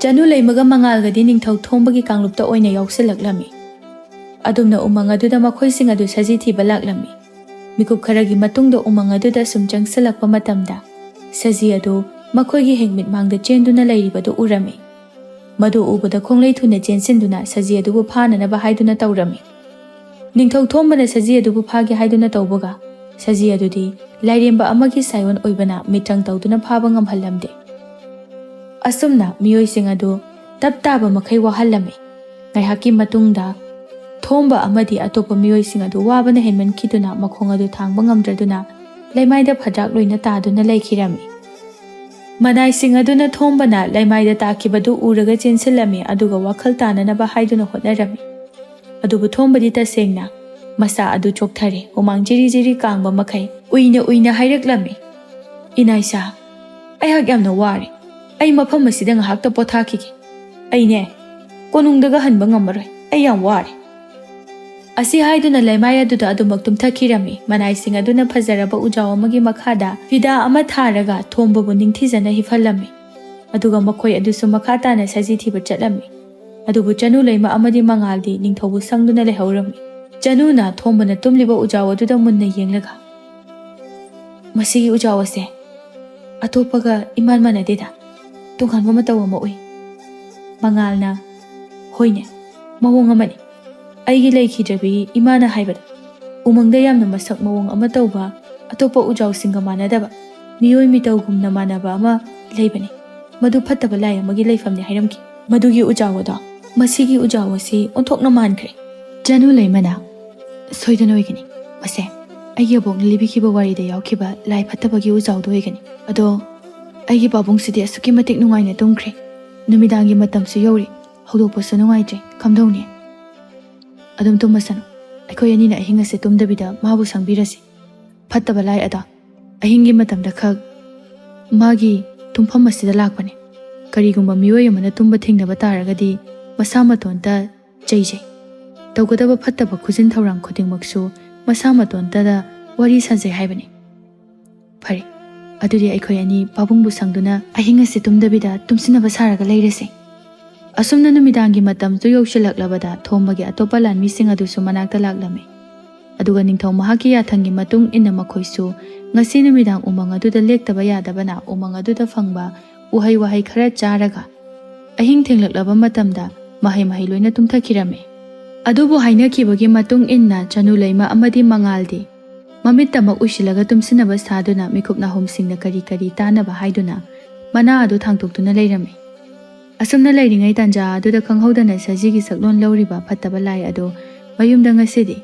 ꯆꯅꯨ ꯂꯩꯃꯒ ꯃꯉꯥꯜꯒꯗꯤ ꯅꯤꯡꯊꯧ ꯊꯣꯝꯕꯒꯤ ꯀꯥꯡꯂꯨꯞꯇ ꯑꯣꯏꯅ ꯌꯥꯎꯁꯤꯜꯂꯛꯂꯝꯃꯤ꯫ ꯑꯗꯨꯝꯅ ꯎꯃꯪ ꯑꯗꯨꯗ ꯃꯈꯣꯏꯁꯤꯡ ꯑꯗꯨ ꯁꯖꯤ ꯊꯤꯕ ꯂꯥꯛꯂꯝꯃꯤ꯫ ꯃꯤꯀꯨꯞ ꯈꯔꯒꯤ ꯃꯇꯨꯡꯗ ꯎꯃꯪ ꯑꯗꯨꯗ ꯁꯨꯝ ꯆꯪꯁꯤꯜꯂꯛꯄ ꯃꯇꯝꯗ ꯁꯖꯤ ꯑꯗꯨ ꯃꯈꯣꯏꯒꯤ ꯍꯦꯛꯃꯤꯠꯃꯥꯡꯗ ꯆꯦꯟꯗꯨꯅ ꯂꯩꯔꯤꯕꯗꯨ ꯎꯔꯝꯃꯤ꯫ ꯃꯗꯨ ꯎꯕꯗ ꯈꯣꯡꯂꯩ ꯊꯨꯅ ꯆꯦꯟꯁꯤꯟꯗꯨꯅ ꯁꯖꯤ ꯑꯗꯨꯕꯨ ꯐꯥꯅꯅꯕ ꯍꯥꯏꯗꯨꯅ ꯇꯧꯔꯝꯃꯤ꯫ ꯅꯤꯡꯊꯧ ꯊꯣꯝꯕꯅ ꯁꯖꯤ ꯑꯗꯨꯕꯨ ꯐꯥꯒꯦ ꯍꯥꯏꯗꯨꯅ ꯇꯧꯕꯒ, ꯁꯖꯤ ꯑꯗꯨꯗꯤ ꯂꯥꯏꯔꯦꯝꯕ ꯑꯃꯒꯤ ꯁꯥꯏꯑꯣꯟ ꯑꯣꯏꯕꯅ ꯃꯤꯇ꯭ꯔꯪ ꯇꯧꯗꯨꯅ ꯐꯥꯕ ꯉꯝꯍꯜꯂꯝꯗꯦ꯫ ꯑꯁꯨꯝꯅ ꯃꯤꯑꯣꯏꯁꯤꯡ ꯑꯗꯨ ꯇꯞ ꯇꯥꯕ ꯃꯈꯩ ꯋꯥꯍꯜꯂꯝꯃꯤ꯫ ꯉꯥꯏꯍꯥꯛꯀꯤ ꯃꯇꯨꯡꯗ ꯊꯣꯝꯕ ꯑꯃꯗꯤ ꯑꯇꯣꯞꯄ ꯃꯤꯑꯣꯏꯁꯤꯡ ꯑꯗꯨ ꯋꯥꯕꯅ ꯍꯦꯟꯃꯟꯈꯤꯗꯨꯅ ꯃꯈꯣꯡ ꯑꯗꯨ ꯊꯥꯡꯕ ꯉꯝꯗ꯭ꯔꯗꯨꯅ ꯂꯩꯃꯥꯏꯗ ꯐꯗ꯭ꯔꯥꯛ ꯂꯣꯏꯅ ꯇꯥꯗꯨꯅ ꯂꯩꯈꯤꯔꯝꯃꯤ꯫ ꯃꯅꯥꯏꯁꯤꯡ ꯑꯗꯨꯅ ꯊꯣꯝꯕꯅ ꯂꯩꯃꯥꯏꯗ ꯇꯥꯈꯤꯕꯗꯨ ꯎꯔꯒ ꯆꯦꯟꯁꯤꯜꯂꯝꯃꯤ, ꯑꯗꯨꯒ ꯋꯥꯈꯜ ꯇꯥꯅꯅꯕ ꯍꯥꯏꯗꯨꯅ ꯍꯣꯠꯅꯔꯝꯃꯤ꯫ ꯑꯗꯨꯕꯨ ꯊꯣꯝꯕꯗꯤ ꯇꯁꯦꯡꯅ ꯃꯁꯥ ꯑꯗꯨ ꯆꯣꯛꯊꯔꯦ꯫ ꯍꯨꯃꯥꯡ ꯖꯤꯔꯤ ꯖꯤꯔꯤ ꯀꯥꯡꯕ ꯃꯈꯩ ꯎꯏꯅ ꯎꯏꯅ ꯍꯥꯏꯔꯛꯂꯝꯃꯤ, "ꯏꯅꯥꯏꯁꯥ, ꯑꯩꯍꯥꯛ ꯌꯥꯝꯅ ꯋꯥꯔꯦ꯫ ꯑꯩ ꯃꯐꯝ ꯑꯁꯤꯗ ꯉꯥꯏꯍꯥꯛꯇ ꯄꯣꯊꯥꯈꯤꯒꯦ꯫ ꯑꯩꯅꯦ, ꯀꯣꯅꯨꯡꯗꯒ ꯍꯟꯕ ꯉꯝꯃꯔꯣꯏ꯫ ꯑꯩ ꯌꯥꯝ ꯋꯥꯔꯦ"꯫ ꯑꯁꯤ ꯍꯥꯏꯗꯨꯅ ꯂꯩꯃꯥꯏ ꯑꯗꯨꯗ ꯑꯗꯨꯃꯛ ꯇꯨꯝꯊꯈꯤꯔꯝꯃꯤ꯫ ꯃꯅꯥꯏꯁꯤꯡ ꯑꯗꯨꯅ ꯐꯖꯔꯕ ꯎꯖꯥꯎ ꯑꯃꯒꯤ ꯃꯈꯥꯗ ꯐꯤꯗꯥ ꯑꯃ ꯊꯥꯔꯒ ꯊꯣꯝꯕꯕꯨ ꯅꯤꯡꯊꯤꯖꯅ ꯍꯤꯞꯍꯜꯂꯝꯃꯤ꯫ ꯑꯗꯨꯒ ꯃꯈꯣꯏ ꯑꯗꯨꯁꯨ ꯃꯈꯥ ꯇꯥꯅ ꯁꯖꯤ ꯊꯤꯕ ꯆꯠꯂꯝꯃꯤ꯫ ꯑꯗꯨꯕꯨ ꯆꯅꯨ ꯂꯩꯃ ꯑꯃꯗꯤ ꯃꯉꯥꯜꯗꯤ ꯅꯤꯡꯊꯧꯕꯨ ꯁꯪꯗꯨꯅ ꯂꯩꯍꯧꯔꯝꯃꯤ꯫ ꯆꯅꯨꯅ ꯊꯣꯝꯕꯅ ꯇꯨꯝꯂꯤꯕ ꯎꯖꯥꯎ ꯑꯗꯨꯗ ꯃꯨꯟꯅ ꯌꯦꯡꯂꯒ, "ꯃꯁꯤꯒꯤ ꯎꯖꯥꯎ ꯑꯁꯦ ꯑꯇꯣꯞꯄꯒ ꯏꯃꯥꯟ ꯃꯥꯟꯅꯗꯦꯗ꯫ ꯇꯣꯉꯥꯟꯕ ꯃꯇꯧ ꯑꯃ ꯎꯏ"꯫ ꯃꯉꯥꯜꯅ, "ꯍꯣꯏꯅꯦ, ꯃꯑꯣꯡ ꯑꯃꯅꯤ꯫ ꯑꯩꯒꯤ ꯂꯩꯈꯤꯗ꯭ꯔꯕꯤ ꯏꯃꯥꯅ ꯍꯥꯏꯕꯗ ꯎꯃꯪꯗ ꯌꯥꯝꯅ ꯃꯁꯛ ꯃꯑꯣꯡ ꯑꯃ ꯇꯧꯕ, ꯑꯇꯣꯞꯄ ꯎꯖꯥꯎꯁꯤꯡꯒ ꯃꯥꯟꯅꯗꯕ, ꯃꯤꯑꯣꯏ ꯃꯤꯇꯧꯒꯨꯝꯅ ꯃꯥꯟꯅꯕ ꯑꯃ ꯂꯩꯕꯅꯤ꯫ ꯃꯗꯨ ꯐꯠꯇꯕ ꯂꯥꯏ ꯑꯃꯒꯤ ꯂꯩꯐꯝꯅꯤ" ꯍꯥꯏꯔꯝꯈꯤ꯫ ꯃꯗꯨꯒꯤ ꯎꯖꯥꯎ ꯑꯗꯣ ꯃꯁꯤꯒꯤ ꯎꯖꯥꯎ ꯑꯁꯤ ꯑꯣꯟꯊꯣꯛꯅ ꯃꯥꯟꯈ꯭ꯔꯦ꯫ ꯆꯅꯨ ꯂꯩꯃꯅ, "ꯁꯣꯏꯗꯅ ꯑꯣꯏꯒꯅꯤ꯫ ꯃꯁꯦ ꯑꯩꯒꯤ ꯑꯕꯣꯛꯅ ꯂꯤꯕꯤꯈꯤꯕ ꯋꯥꯔꯤꯗ ꯌꯥꯎꯈꯤꯕ ꯂꯥꯏ ꯐꯠꯇꯕꯒꯤ ꯎꯖꯥꯎꯗꯣ ꯑꯣꯏꯒꯅꯤ꯫ ꯑꯗꯣ ꯑꯩꯒꯤ ꯄꯥꯕꯨꯡꯁꯤꯗꯤ ꯑꯁꯨꯛꯀꯤ ꯃꯇꯤꯛ ꯅꯨꯡꯉꯥꯏꯅ ꯇꯨꯝꯈ꯭ꯔꯦ꯫ ꯅꯨꯃꯤꯗꯥꯡꯒꯤ ꯃꯇꯝꯁꯨ ꯌꯧꯔꯦ꯫ ꯍꯧꯗꯣꯛꯄꯁꯨ ꯅꯨꯡꯉꯥꯏꯇ꯭ꯔꯦ꯫ ꯀꯝꯗꯧꯅꯤ?" "ꯑꯗꯨꯝ ꯇꯨꯝꯃꯁꯅꯨ꯫ ꯑꯩꯈꯣꯏ ꯑꯅꯤꯅ ꯑꯍꯤꯡ ꯑꯁꯦ ꯇꯨꯝꯗꯕꯤꯗ ꯃꯥꯕꯨ ꯁꯪꯕꯤꯔꯁꯤ꯫ ꯐꯠꯇꯕ ꯂꯥꯏ ꯑꯗꯣ ꯑꯍꯤꯡꯒꯤ ꯃꯇꯝꯗ ꯈꯛ ꯃꯥꯒꯤ ꯇꯨꯝꯐꯝ ꯑꯁꯤꯗ ꯂꯥꯛꯄꯅꯤ꯫ ꯀꯔꯤꯒꯨꯝꯕ ꯃꯤꯑꯣꯏ ꯑꯃꯅ ꯇꯨꯝꯕ ꯊꯦꯡꯅꯕ ꯇꯥꯔꯒꯗꯤ ꯃꯁꯥ ꯃꯇꯣꯟꯇ ꯆꯩꯖꯩ꯫ ꯇꯧꯒꯗꯕ ꯐꯠꯇꯕ ꯈꯨꯖꯤꯟ ꯊꯧꯔꯥꯡ ꯈꯨꯗꯤꯡꯃꯛꯁꯨ ꯃꯁꯥ ꯃꯇꯣꯟꯇꯗ ꯋꯥꯔꯤ ꯁꯥꯖꯩ ꯍꯥꯏꯕꯅꯤ꯫ ꯐꯔꯦ, ꯑꯗꯨꯗꯤ ꯑꯩꯈꯣꯏ ꯑꯅꯤ ꯄꯥꯕꯨꯡꯕꯨ ꯁꯪꯗꯨꯅ ꯑꯍꯤꯡ ꯑꯁꯤ ꯇꯨꯝꯗꯕꯤꯗ ꯇꯨꯝꯁꯤꯟꯅꯕ ꯁꯥꯔꯒ ꯂꯩꯔꯁꯦ"꯫ ꯑꯁꯨꯝꯅ ꯅꯨꯃꯤꯗꯥꯡꯒꯤ ꯃꯇꯝꯁꯨ ꯌꯧꯁꯤꯜꯂꯛꯂꯕꯗ ꯊꯣꯝꯕꯒꯤ ꯑꯇꯣꯞꯄ ꯂꯥꯟꯃꯤꯁꯤꯡ ꯑꯗꯨꯁꯨ ꯃꯅꯥꯛꯇ ꯂꯥꯛꯂꯝꯃꯤ꯫ ꯑꯗꯨꯒ ꯅꯤꯡꯊꯧ ꯃꯍꯥꯛꯀꯤ ꯌꯥꯊꯪꯒꯤ ꯃꯇꯨꯡ ꯏꯟꯅ ꯃꯈꯣꯏꯁꯨ ꯉꯁꯤ ꯅꯨꯃꯤꯗꯥꯡ ꯎꯃꯪ ꯑꯗꯨꯗ ꯂꯦꯛꯇꯕ ꯌꯥꯗꯕꯅ ꯎꯃꯪ ꯑꯗꯨꯗ ꯐꯪꯕ ꯎꯍꯩ ꯋꯥꯍꯩ ꯈꯔ ꯆꯥꯔꯒ ꯑꯍꯤꯡ ꯊꯦꯡꯂꯛꯂꯕ ꯃꯇꯝꯗ ꯃꯍꯩ ꯃꯍꯩ ꯂꯣꯏꯅ ꯇꯨꯝꯊꯈꯤꯔꯝꯃꯤ꯫ ꯑꯗꯨꯕꯨ ꯍꯥꯏꯅꯈꯤꯕꯒꯤ ꯃꯇꯨꯡ ꯏꯟꯅ ꯆꯅꯨ ꯂꯩꯃ ꯑꯃꯗꯤ ꯃꯉꯥꯜꯗꯤ ꯃꯃꯤꯠꯇꯃꯛ ꯎꯏꯁꯤꯜꯂꯒ ꯇꯨꯝꯁꯤꯟꯅꯕ ꯁꯥꯗꯨꯅ ꯃꯤꯀꯨꯞ ꯅꯥꯍꯨꯝꯁꯤꯡꯅ ꯀꯔꯤ ꯀꯔꯤ ꯇꯥꯅꯕ ꯍꯥꯏꯗꯨꯅ ꯃꯅꯥ ꯑꯗꯨ ꯊꯥꯡꯇꯣꯛꯇꯨꯅ ꯂꯩꯔꯝꯃꯤ꯫ ꯑꯁꯨꯝꯅ ꯂꯩꯔꯤꯉꯩ ꯇꯥꯟꯖꯥ ꯑꯗꯨꯗ ꯈꯪꯍꯧꯗꯅ ꯁꯖꯤꯒꯤ ꯁꯛꯂꯣꯟ ꯂꯧꯔꯤꯕ ꯐꯠꯇꯕ ꯂꯥꯏ ꯑꯗꯨ ꯃꯌꯨꯝꯗ ꯉꯁꯤꯗꯤ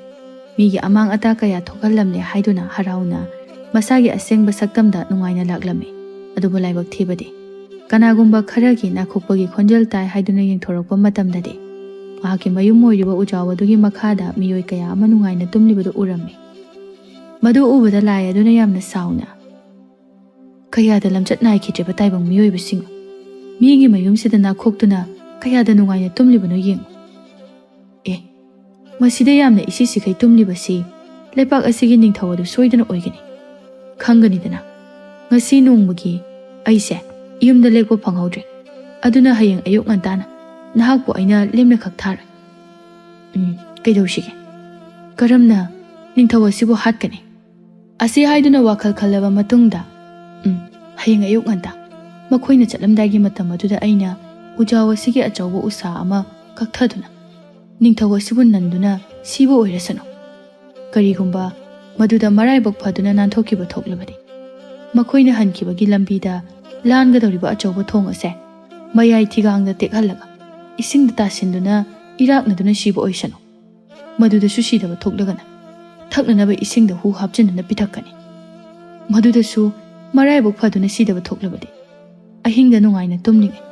ꯃꯤꯒꯤ ꯑꯃꯥꯡ ꯑꯇꯥ ꯀꯌꯥ ꯊꯣꯛꯍꯜꯂꯝꯂꯦ ꯍꯥꯏꯗꯨꯅ ꯍꯔꯥꯎꯅ ꯃꯁꯥꯒꯤ ꯑꯁꯦꯡꯕ ꯁꯛꯇꯝꯗ ꯅꯨꯡꯉꯥꯏꯅ ꯂꯥꯛꯂꯝꯃꯤ꯫ ꯑꯗꯨꯕꯨ ꯂꯥꯏꯕꯛ ꯊꯤꯕꯗꯤ ꯀꯅꯥꯒꯨꯝꯕ ꯈꯔꯒꯤ ꯅꯥꯈꯣꯛꯄꯒꯤ ꯈꯣꯟꯖꯦꯜ ꯇꯥꯏ ꯍꯥꯏꯗꯨꯅ ꯌꯦꯡꯊꯣꯔꯛꯄ ꯃꯇꯝꯗꯗꯤ ꯃꯍꯥꯛꯀꯤ ꯃꯌꯨꯝ ꯑꯣꯏꯔꯤꯕ ꯎꯖꯥꯎ ꯑꯗꯨꯒꯤ ꯃꯈꯥꯗ ꯃꯤꯑꯣꯏ ꯀꯌꯥ ꯑꯃ ꯅꯨꯡꯉꯥꯏꯅ ꯇꯨꯝꯂꯤꯕꯗꯨ ꯎꯔꯝꯃꯤ꯫ ꯃꯗꯨ ꯎꯕꯗ ꯂꯥꯏ ꯑꯗꯨꯅ ꯌꯥꯝꯅ ꯁꯥꯎꯅ, "ꯀꯌꯥꯗ ꯂꯝꯆꯠ ꯅꯥꯏꯈꯤꯗ꯭ꯔꯤꯕ ꯇꯥꯏꯕꯪ ꯃꯤꯑꯣꯏꯕꯁꯤꯡ, ꯃꯤꯒꯤ ꯃꯌꯨꯝꯁꯤꯗ ꯅꯥꯈꯣꯛꯇꯨꯅ ꯀꯌꯥꯗ ꯅꯨꯡꯉꯥꯏꯅ ꯇꯨꯝꯂꯤꯕꯅꯣ ꯌꯦꯡꯉꯨ꯫ ꯑꯦ, ꯃꯁꯤꯗ ꯌꯥꯝꯅ ꯏꯁꯤ ꯁꯤꯈꯩ ꯇꯨꯝꯂꯤꯕꯁꯤ ꯂꯩꯄꯥꯛ ꯑꯁꯤꯒꯤ ꯅꯤꯡꯊꯧ ꯑꯗꯨ ꯁꯣꯏꯗꯅ ꯑꯣꯏꯒꯅꯤ꯫ ꯈꯪꯒꯅꯤꯗꯅ, ꯉꯁꯤ ꯅꯣꯡꯃꯒꯤ ꯑꯩꯁꯦ ꯌꯨꯝꯗ ꯂꯦꯛꯄ ꯐꯪꯍꯧꯗ꯭ꯔꯦ꯫ ꯑꯗꯨꯅ ꯍꯌꯦꯡ ꯑꯌꯨꯛ ꯉꯟꯇꯥꯅ ꯅꯍꯥꯛꯄꯨ ꯑꯩꯅ ꯂꯦꯝꯅ ꯈꯛ ꯊꯥꯔꯣꯏ꯫ ꯎꯝ, ꯀꯩꯗꯧꯁꯤꯒꯦ? ꯀꯔꯝꯅ ꯅꯤꯡꯊꯧ ꯑꯁꯤꯕꯨ ꯍꯥꯠꯀꯅꯤ?" ꯑꯁꯤ ꯍꯥꯏꯗꯨꯅ ꯋꯥꯈꯜ ꯈꯜꯂꯕ ꯃꯇꯨꯡꯗ, ꯎꯝ, ꯍꯌꯦꯡ ꯑꯌꯨꯛ ꯉꯟꯇꯥ ꯃꯈꯣꯏꯅ ꯆꯠꯂꯝꯗꯥꯏꯒꯤ ꯃꯇꯝ ꯑꯗꯨꯗ ꯑꯩꯅ ꯎꯖꯥꯎ ꯑꯁꯤꯒꯤ ꯑꯆꯧꯕ ꯎꯁꯥ ꯑꯃ ꯀꯛꯊꯗꯨꯅ ꯅꯤꯡꯊꯧ ꯑꯁꯤꯕꯨ ꯅꯟꯗꯨꯅ ꯁꯤꯕ ꯑꯣꯏꯔꯁꯅꯨ꯫ ꯀꯔꯤꯒꯨꯝꯕ ꯃꯗꯨꯗ ꯃꯔꯥꯏꯕꯛ ꯐꯗꯨꯅ ꯅꯥꯟꯊꯣꯛꯈꯤꯕ ꯊꯣꯛꯂꯕꯗꯤ, ꯃꯈꯣꯏꯅ ꯍꯟꯈꯤꯕꯒꯤ ꯂꯝꯕꯤꯗ ꯂꯥꯟꯒꯗꯧꯔꯤꯕ ꯑꯆꯧꯕ ꯊꯣꯡ ꯑꯁꯦ ꯃꯌꯥꯏ ꯊꯤꯒꯥꯡꯗ ꯇꯦꯛꯍꯜꯂꯒ ꯏꯁꯤꯡꯗ ꯇꯥꯁꯤꯟꯗꯨꯅ ꯏꯔꯥꯛꯅꯗꯨꯅ ꯁꯤꯕ ꯑꯣꯏꯁꯅꯨ꯫ ꯃꯗꯨꯗꯁꯨ ꯁꯤꯗꯕ ꯊꯣꯛꯂꯒꯅ ꯊꯛꯅꯅꯕ ꯏꯁꯤꯡꯗ ꯍꯨ ꯍꯥꯞꯆꯤꯟꯗꯨꯅ ꯄꯤꯊꯛꯀꯅꯤ꯫ ꯃꯗꯨꯗꯁꯨ ꯃꯔꯥꯏꯕꯛ ꯐꯗꯨꯅ ꯁꯤꯗꯕ ꯊꯣꯛꯂꯕꯗꯤ, ꯑꯍꯤꯡꯗ ꯅꯨꯡꯉꯥꯏꯅ ꯇꯨꯝꯂꯤꯉꯩ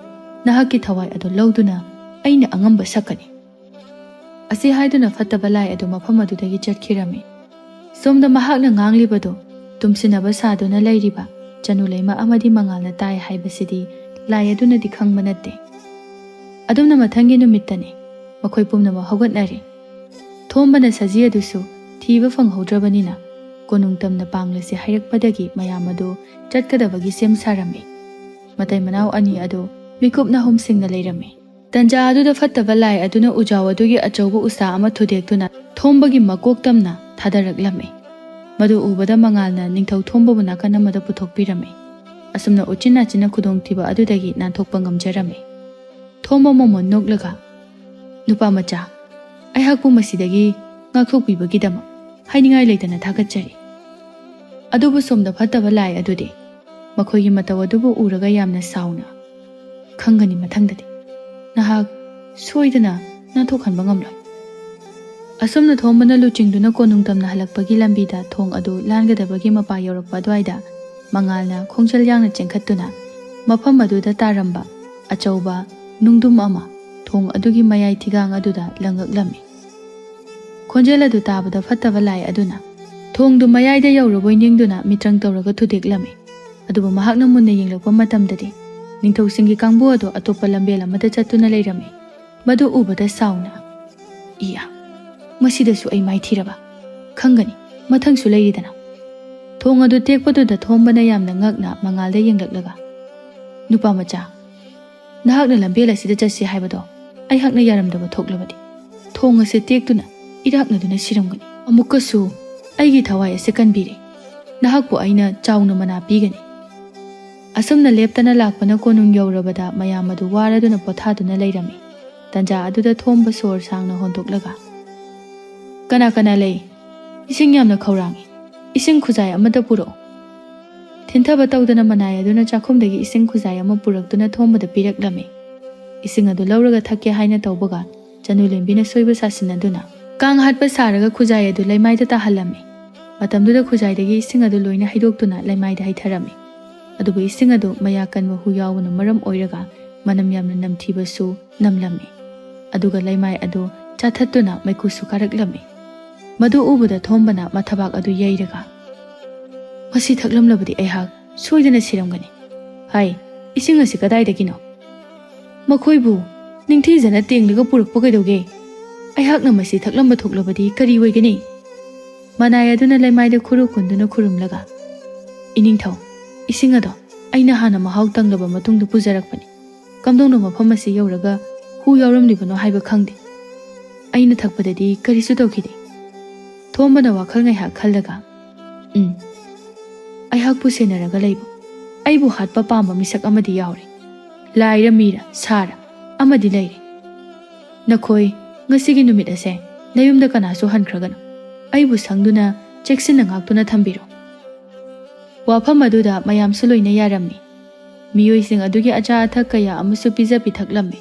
ꯅꯍꯥꯛꯀꯤ ꯊꯋꯥꯏ ꯑꯗꯨ ꯂꯧꯗꯨꯅ ꯑꯩꯅ ꯑꯉꯝꯕ ꯁꯛꯀꯅꯤ꯫ ꯑꯁꯤ ꯍꯥꯏꯗꯨꯅ ꯐꯠꯇꯕ ꯂꯥꯏ ꯑꯗꯨ ꯃꯐꯝ ꯑꯗꯨꯗꯒꯤ ꯆꯠꯈꯤꯔꯝꯃꯤ꯫ ꯁꯣꯝꯗ ꯃꯍꯥꯛꯅ ꯉꯥꯡꯂꯤꯕꯗꯨ ꯇꯨꯝꯁꯤꯟꯅꯕ ꯁꯥꯗꯨꯅ ꯂꯩꯔꯤꯕ ꯆꯅꯨ ꯂꯩꯃ ꯑꯃꯗꯤ ꯃꯉꯥꯜꯅ ꯇꯥꯏ ꯍꯥꯏꯕꯁꯤꯗꯤ ꯂꯥꯏ ꯑꯗꯨꯅꯗꯤ ꯈꯪꯕ ꯅꯠꯇꯦ꯫ ꯑꯗꯨꯝꯅ ꯃꯊꯪꯒꯤ ꯅꯨꯃꯤꯠꯇꯅꯤ꯫ ꯃꯈꯣꯏ ꯄꯨꯝꯅꯃꯛ ꯍꯧꯒꯠꯅꯔꯦ꯫ ꯊꯣꯝꯕꯅ ꯁꯖꯤ ꯑꯗꯨꯁꯨ ꯊꯤꯕ ꯐꯪꯍꯧꯗ꯭ꯔꯕꯅꯤꯅ ꯀꯣꯅꯨꯡ ꯇꯝꯅ ꯄꯥꯡꯂꯁꯤ ꯍꯥꯏꯔꯛꯄꯗꯒꯤ ꯃꯌꯥꯝ ꯑꯗꯨ ꯆꯠꯀꯗꯕꯒꯤ ꯁꯦꯝ ꯁꯥꯔꯝꯃꯤ꯫ ꯃꯇꯩ ꯃꯅꯥꯎ ꯑꯅꯤ ꯑꯗꯨ ꯃꯤꯀꯨꯞ ꯅꯥꯍꯨꯝꯁꯤꯡꯅ ꯂꯩꯔꯝꯃꯤ꯫ ꯇꯟꯖꯥ ꯑꯗꯨꯗ ꯐꯠꯇꯕ ꯂꯥꯏ ꯑꯗꯨꯅ ꯎꯖꯥꯎ ꯑꯗꯨꯒꯤ ꯑꯆꯧꯕ ꯎꯁꯥ ꯑꯃ ꯊꯨꯗꯦꯛꯇꯨꯅ ꯊꯣꯝꯕꯒꯤ ꯃꯀꯣꯛ ꯇꯝꯅ ꯊꯥꯗꯔꯛꯂꯝꯃꯤ꯫ ꯃꯗꯨ ꯎꯕꯗ ꯃꯉꯥꯜꯅ ꯅꯤꯡꯊꯧ ꯊꯣꯝꯕꯕꯨ ꯅꯥꯀꯟ ꯑꯃꯗ ꯄꯨꯊꯣꯛꯄꯤꯔꯝꯃꯤ꯫ ꯑꯁꯨꯝꯅ ꯎꯆꯤꯟ ꯅꯥꯆꯤꯟꯅ ꯈꯨꯗꯣꯡꯊꯤꯕ ꯑꯗꯨꯗꯒꯤ ꯅꯥꯟꯊꯣꯛꯄ ꯉꯝꯖꯔꯝꯃꯤ꯫ ꯊꯣꯝꯕ ꯃꯃꯣꯟ ꯅꯣꯛꯂꯒ, "ꯅꯨꯄꯥ ꯃꯆꯥ, ꯑꯩꯍꯥꯛꯄꯨ ꯃꯁꯤꯗꯒꯤ ꯉꯥꯛꯊꯣꯛꯄꯤꯕꯒꯤꯗꯃꯛ ꯍꯥꯏꯅꯤꯡꯉꯥꯏ ꯂꯩꯇꯅ ꯊꯥꯒꯠꯆꯔꯤ꯫ ꯑꯗꯨꯕꯨ ꯁꯣꯝꯗ ꯐꯠꯇꯕ ꯂꯥꯏ ꯑꯗꯨꯗꯤ ꯃꯈꯣꯏꯒꯤ ꯃꯇꯧ ꯑꯗꯨꯕꯨ ꯎꯔꯒ ꯌꯥꯝꯅ ꯁꯥꯎꯅ, "ꯈꯪꯒꯅꯤ ꯃꯊꯪꯗꯗꯤ꯫ ꯅꯍꯥꯛ ꯁꯣꯏꯗꯅ ꯅꯥꯟꯊꯣꯛꯍꯟꯕ ꯉꯝꯂꯣꯏ"꯫ ꯑꯁꯨꯝꯅ ꯊꯣꯝꯕꯅ ꯂꯨꯆꯤꯡꯗꯨꯅ ꯀꯣꯅꯨꯡ ꯇꯝꯅ ꯍꯜꯂꯛꯄꯒꯤ ꯂꯝꯕꯤꯗ ꯊꯣꯡ ꯑꯗꯨ ꯂꯥꯟꯒꯗꯕꯒꯤ ꯃꯄꯥ ꯌꯧꯔꯛꯄ ꯑꯗꯨꯋꯥꯏꯗ ꯃꯉꯥꯜꯅ ꯈꯣꯡꯖꯦꯜ ꯌꯥꯡꯅ ꯆꯦꯟꯈꯠꯇꯨꯅ ꯃꯐꯝ ꯑꯗꯨꯗ ꯇꯥꯔꯝꯕ ꯑꯆꯧꯕ ꯅꯨꯡꯗꯨꯝ ꯑꯃ ꯊꯣꯡ ꯑꯗꯨꯒꯤ ꯃꯌꯥꯏ ꯊꯤꯒꯥꯡ ꯑꯗꯨꯗ ꯂꯪꯉꯛꯂꯝꯃꯤ꯫ ꯈꯣꯟꯖꯦꯜ ꯑꯗꯨ ꯇꯥꯕꯗ ꯐꯠꯇꯕ ꯂꯥꯏ ꯑꯗꯨꯅ ꯊꯣꯡꯗꯨ ꯃꯌꯥꯏꯗ ꯌꯧꯔꯕꯣꯏ ꯅꯤꯡꯗꯨꯅ ꯃꯤꯇ꯭ꯔꯪ ꯇꯧꯔꯒ ꯊꯨꯗꯦꯛꯂꯝꯃꯤ꯫ ꯑꯗꯨꯕꯨ ꯃꯍꯥꯛꯅ ꯃꯨꯟꯅ ꯌꯦꯡꯂꯛꯄ ꯃꯇꯝꯗꯗꯤ ꯅꯤꯡꯊꯧꯁꯤꯡꯒꯤ ꯀꯥꯡꯕꯨ ꯑꯗꯨ ꯑꯇꯣꯞꯄ ꯂꯝꯕꯦꯜ ꯑꯃꯗ ꯆꯠꯇꯨꯅ ꯂꯩꯔꯝꯃꯤ꯫ ꯃꯗꯨ ꯎꯕꯗ ꯁꯥꯎꯅ, "ꯏꯌꯥ, ꯃꯁꯤꯗꯁꯨ ꯑꯩ ꯃꯥꯏꯊꯤꯔꯕ? ꯈꯪꯒꯅꯤ, ꯃꯊꯪꯁꯨ ꯂꯩꯔꯤꯗꯅ"꯫ ꯊꯣꯡ ꯑꯗꯨ ꯇꯦꯛꯄꯗꯨꯗ ꯊꯣꯝꯕꯅ ꯌꯥꯝꯅ ꯉꯛꯅ ꯃꯉꯥꯜꯗ ꯌꯦꯡꯂꯛꯂꯒ, "ꯅꯨꯄꯥ ꯃꯆꯥ, ꯅꯍꯥꯛꯅ ꯂꯝꯕꯦꯜ ꯑꯁꯤꯗ ꯆꯠꯁꯤ ꯍꯥꯏꯕꯗꯣ ꯑꯩꯍꯥꯛꯅ ꯌꯥꯔꯝꯗꯕ ꯊꯣꯛꯂꯕꯗꯤ ꯊꯣꯡ ꯑꯁꯤ ꯇꯦꯛꯇꯨꯅ ꯏꯔꯥꯛꯅꯗꯨꯅ ꯁꯤꯔꯝꯒꯅꯤ꯫ ꯑꯃꯨꯛꯀꯁꯨ ꯑꯩꯒꯤ ꯊꯋꯥꯏ ꯑꯁꯤ ꯀꯟꯕꯤꯔꯦ꯫ ꯅꯍꯥꯛꯄꯨ ꯑꯩꯅ ꯆꯥꯎꯅ ꯃꯅꯥ ꯄꯤꯒꯅꯤ"꯫ ꯑꯁꯨꯝꯅ ꯂꯦꯞꯇꯅ ꯂꯥꯛꯄꯅ ꯀꯣꯅꯨꯡ ꯌꯧꯔꯕꯗ ꯃꯌꯥꯝ ꯑꯗꯨ ꯋꯥꯔꯗꯨꯅ ꯄꯣꯊꯥꯗꯨꯅ ꯂꯩꯔꯝꯃꯤ꯫ ꯇꯟꯖꯥ ꯑꯗꯨꯗ ꯊꯣꯝꯕ ꯁꯣꯔ ꯁꯥꯡꯅ ꯍꯣꯟꯗꯣꯛꯂꯒ, "ꯀꯅꯥ ꯀꯅꯥ ꯂꯩ? ꯏꯁꯤꯡ ꯌꯥꯝꯅ ꯈꯧꯔꯥꯡꯏ꯫ ꯏꯁꯤꯡ ꯈꯨꯖꯥꯏ ꯑꯃꯠꯇ ꯄꯨꯔꯛꯎ"꯫ ꯊꯤꯟꯊꯕ ꯇꯧꯗꯅ ꯃꯅꯥꯏ ꯑꯗꯨꯅ ꯆꯥꯛꯈꯨꯝꯗꯒꯤ ꯏꯁꯤꯡ ꯈꯨꯖꯥꯏ ꯑꯃ ꯄꯨꯔꯛꯇꯨꯅ ꯊꯣꯝꯕꯗ ꯄꯤꯔꯛꯂꯝꯃꯤ꯫ ꯏꯁꯤꯡ ꯑꯗꯨ ꯂꯧꯔꯒ ꯊꯛꯀꯦ ꯍꯥꯏꯅ ꯇꯧꯕꯒ ꯆꯅꯨ ꯂꯦꯝꯕꯤꯅ ꯁꯣꯏꯕ ꯁꯥꯁꯤꯟꯅꯗꯨꯅ ꯀꯥꯡ ꯍꯥꯠꯄ ꯁꯥꯔꯒ ꯈꯨꯖꯥꯏ ꯑꯗꯨ ꯂꯩꯃꯥꯏꯗ ꯇꯥꯍꯜꯂꯝꯃꯤ꯫ ꯃꯇꯝꯗꯨꯗ ꯈꯨꯖꯥꯏꯗꯒꯤ ꯏꯁꯤꯡ ꯑꯗꯨ ꯂꯣꯏꯅ ꯍꯩꯗꯣꯛꯇꯨꯅ ꯂꯩꯃꯥꯏꯗ ꯍꯩꯊꯔꯝꯃꯤ꯫ ꯑꯗꯨꯕꯨ ꯏꯁꯤꯡ ꯑꯗꯨ ꯃꯌꯥ ꯀꯟꯕ ꯍꯨ ꯌꯥꯎꯕꯅ ꯃꯔꯝ ꯑꯣꯏꯔꯒ ꯃꯅꯝ ꯌꯥꯝꯅ ꯅꯝꯊꯤꯕꯁꯨ ꯅꯝꯂꯝꯃꯤ꯫ ꯑꯗꯨꯒ ꯂꯩꯃꯥꯏ ꯑꯗꯨ ꯆꯥꯊꯠꯇꯨꯅ ꯃꯩꯈꯨꯁꯨ ꯀꯥꯔꯛꯂꯝꯃꯤ꯫ ꯃꯗꯨ ꯎꯕꯗ ꯊꯣꯝꯕꯅ ꯃꯊꯕꯥꯛ ꯑꯗꯨ ꯌꯩꯔꯒ, "ꯃꯁꯤ ꯊꯛꯂꯝꯂꯕꯗꯤ ꯑꯩꯍꯥꯛ ꯁꯣꯏꯗꯅ ꯁꯤꯔꯝꯒꯅꯤ꯫ ꯍꯥꯏ, ꯏꯁꯤꯡ ꯑꯁꯤ ꯀꯗꯥꯏꯗꯒꯤꯅꯣ? ꯃꯈꯣꯏꯕꯨ ꯅꯤꯡꯊꯤꯖꯅ ꯇꯦꯡꯂꯒ ꯄꯨꯔꯛꯄ ꯀꯩꯗꯧꯒꯦ? ꯑꯩꯍꯥꯛꯅ ꯃꯁꯤ ꯊꯛꯂꯝꯕ ꯊꯣꯛꯂꯕꯗꯤ ꯀꯔꯤ ꯑꯣꯏꯒꯅꯤ?" ꯃꯅꯥꯏ ꯑꯗꯨꯅ ꯂꯩꯃꯥꯏꯗ ꯈꯨꯔꯨ ꯀꯨꯟꯗꯨꯅ ꯈꯨꯔꯨꯝꯂꯒ, "ꯏꯅꯤꯡꯊꯧ, ꯏꯁꯤꯡ ꯑꯗꯣ ꯑꯩꯅ ꯍꯥꯟꯅ ꯃꯍꯥꯎ ꯇꯪꯂꯕ ꯃꯇꯨꯡꯗ ꯄꯨꯖꯔꯛꯄꯅꯤ꯫ ꯀꯝꯗꯧꯅ ꯃꯐꯝ ꯑꯁꯤ ꯌꯧꯔꯒ ꯍꯨ ꯌꯥꯎꯔꯝꯂꯤꯕꯅꯣ ꯍꯥꯏꯕ ꯈꯪꯗꯦ꯫ ꯑꯩꯅ ꯊꯛꯄꯗꯗꯤ ꯀꯔꯤꯁꯨ ꯇꯧꯈꯤꯗꯦ"꯫ ꯊꯣꯝꯕꯅ ꯋꯥꯈꯜ ꯉꯥꯏꯍꯥꯛ ꯈꯜꯂꯒ, "ꯎꯝ, ꯑꯩꯍꯥꯛꯄꯨ ꯁꯦꯟꯅꯔꯒ ꯂꯩꯕ, ꯑꯩꯕꯨ ꯍꯥꯠꯄ ꯄꯥꯝꯕ ꯃꯤꯁꯛ ꯑꯃꯗꯤ ꯌꯥꯎꯔꯤ꯫ ꯂꯥꯏꯔ ꯃꯤꯔ ꯁꯥꯔ ꯑꯃꯗꯤ ꯂꯩꯔꯤ꯫ ꯅꯈꯣꯏ ꯉꯁꯤꯒꯤ ꯅꯨꯃꯤꯠ ꯑꯁꯦ ꯅꯌꯨꯝꯗ ꯀꯅꯥꯁꯨ ꯍꯟꯈ꯭ꯔꯒꯅꯨ꯫ ꯑꯩꯕꯨ ꯁꯪꯗꯨꯅ ꯆꯦꯛꯁꯤꯟꯅ ꯉꯥꯛꯇꯨꯅ ꯊꯝꯕꯤꯔꯣ"꯫ ꯋꯥꯐꯝ ꯑꯗꯨꯗ ꯃꯌꯥꯝꯁꯨ ꯂꯣꯏꯅ ꯌꯥꯔꯝꯃꯤ꯫ ꯃꯤꯑꯣꯏꯁꯤꯡ ꯑꯗꯨꯒꯤ ꯑꯆꯥ ꯑꯊꯛ ꯀꯌꯥ ꯑꯃꯁꯨ ꯄꯤꯖ ꯄꯤꯊꯛꯂꯝꯃꯤ꯫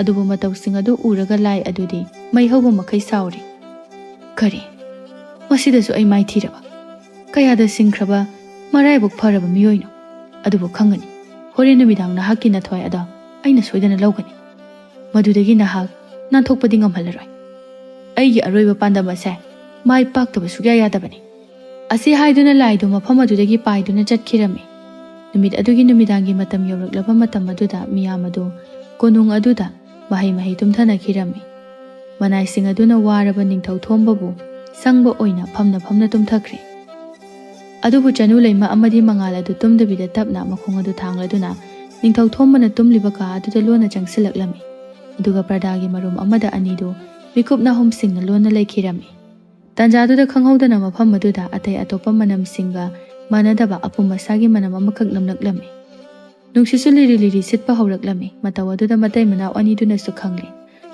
ꯑꯗꯨꯕꯨ ꯃꯇꯧꯁꯤꯡ ꯑꯗꯨ ꯎꯔꯒ ꯂꯥꯏ ꯑꯗꯨꯗꯤ ꯃꯩ ꯍꯧꯕ ꯃꯈꯩ ꯁꯥꯎꯔꯤ꯫ "ꯀꯔꯤ? ꯃꯁꯤꯗꯁꯨ ꯑꯩ ꯃꯥꯏꯊꯤꯔꯕ? ꯀꯌꯥꯗ ꯁꯤꯡꯈ꯭ꯔꯕ, ꯃꯔꯥꯏꯕꯛ ꯐꯔꯕ ꯃꯤꯑꯣꯏꯅꯣ? ꯑꯗꯨꯕꯨ ꯈꯪꯒꯅꯤ, ꯍꯣꯔꯦꯟ ꯅꯨꯃꯤꯗꯥꯡ ꯅꯍꯥꯛꯀꯤ ꯅꯊ꯭ꯋꯥꯏ ꯑꯗꯣ ꯑꯩꯅ ꯁꯣꯏꯗꯅ ꯂꯧꯒꯅꯤ꯫ ꯃꯗꯨꯗꯒꯤ ꯅꯍꯥꯛ ꯅꯥꯟꯊꯣꯛꯄꯗꯤ ꯉꯝꯍꯜꯂꯔꯣꯏ꯫ ꯑꯩꯒꯤ ꯑꯔꯣꯏꯕ ꯄꯥꯟꯗꯝ ꯑꯁꯦ ꯃꯥꯏ ꯄꯥꯛꯇꯕ ꯁꯨꯛꯌꯥ ꯌꯥꯗꯕꯅꯤ"꯫ ꯑꯁꯤ ꯍꯥꯏꯗꯨꯅ ꯂꯥꯏꯗꯨ ꯃꯐꯝ ꯑꯗꯨꯗꯒꯤ ꯄꯥꯏꯗꯨꯅ ꯆꯠꯈꯤꯔꯝꯃꯤ꯫ ꯅꯨꯃꯤꯠ ꯑꯗꯨꯒꯤ ꯅꯨꯃꯤꯗꯥꯡꯒꯤ ꯃꯇꯝ ꯌꯧꯔꯛꯂꯕ ꯃꯇꯝ ꯑꯗꯨꯗ ꯃꯤꯌꯥꯝ ꯑꯗꯨ ꯀꯣꯅꯨꯡ ꯑꯗꯨꯗ ꯃꯍꯩ ꯃꯍꯩ ꯇꯨꯝꯊꯅꯈꯤꯔꯝꯃꯤ꯫ ꯃꯅꯥꯏꯁꯤꯡ ꯑꯗꯨꯅ ꯋꯥꯔꯕ ꯅꯤꯡꯊꯧ ꯊꯣꯝꯕꯕꯨ ꯁꯪꯕ ꯑꯣꯏꯅ ꯐꯝꯅ ꯐꯝꯅ ꯇꯨꯝꯊꯈ꯭ꯔꯦ꯫ ꯑꯗꯨꯕꯨ ꯆꯅꯨ ꯂꯩꯃ ꯑꯃꯗꯤ ꯃꯉꯥꯜ ꯑꯗꯨ ꯇꯨꯝꯗꯕꯤꯗ ꯇꯞꯅ ꯃꯈꯣꯡ ꯑꯗꯨ ꯊꯥꯡꯂꯗꯨꯅ ꯅꯤꯡꯊꯧ ꯊꯣꯝꯕꯅ ꯇꯨꯝꯂꯤꯕ ꯀꯥ ꯑꯗꯨꯗ ꯂꯣꯟꯅ ꯆꯪꯁꯤꯜꯂꯛꯂꯝꯃꯤ꯫ ꯑꯗꯨꯒ ꯄ꯭ꯔꯗꯥꯒꯤ ꯃꯔꯨꯝ ꯑꯃꯗ ꯑꯅꯤꯗꯨ ꯃꯤꯀꯨꯞ ꯅꯥꯍꯨꯝꯁꯤꯡꯅ ꯂꯣꯟꯅ ꯂꯩꯈꯤꯔꯝꯃꯤ꯫ ꯇꯥꯟꯖꯥꯗꯨꯗ ꯈꯪꯍꯧꯗꯅ ꯃꯐꯝ ꯑꯗꯨꯗ ꯑꯇꯩ ꯑꯇꯣꯞꯄ ꯃꯅꯝꯁꯤꯡꯒ ꯃꯥꯟꯅꯗꯕ ꯑꯄꯨꯝ ꯑꯁꯥꯒꯤ ꯃꯅꯝ ꯑꯃꯈꯛ ꯅꯝꯂꯛꯂꯝꯃꯤ꯫ ꯅꯨꯡꯁꯤꯠꯁꯨ ꯂꯤꯔꯤ ꯂꯤꯔꯤ ꯁꯤꯠꯄ ꯍꯧꯔꯛꯂꯝꯃꯤ꯫ ꯃꯇꯧ ꯑꯗꯨꯗ ꯃꯇꯩ ꯃꯅꯥꯎ ꯑꯅꯤꯗꯨꯅꯁꯨ ꯈꯪꯂꯦ,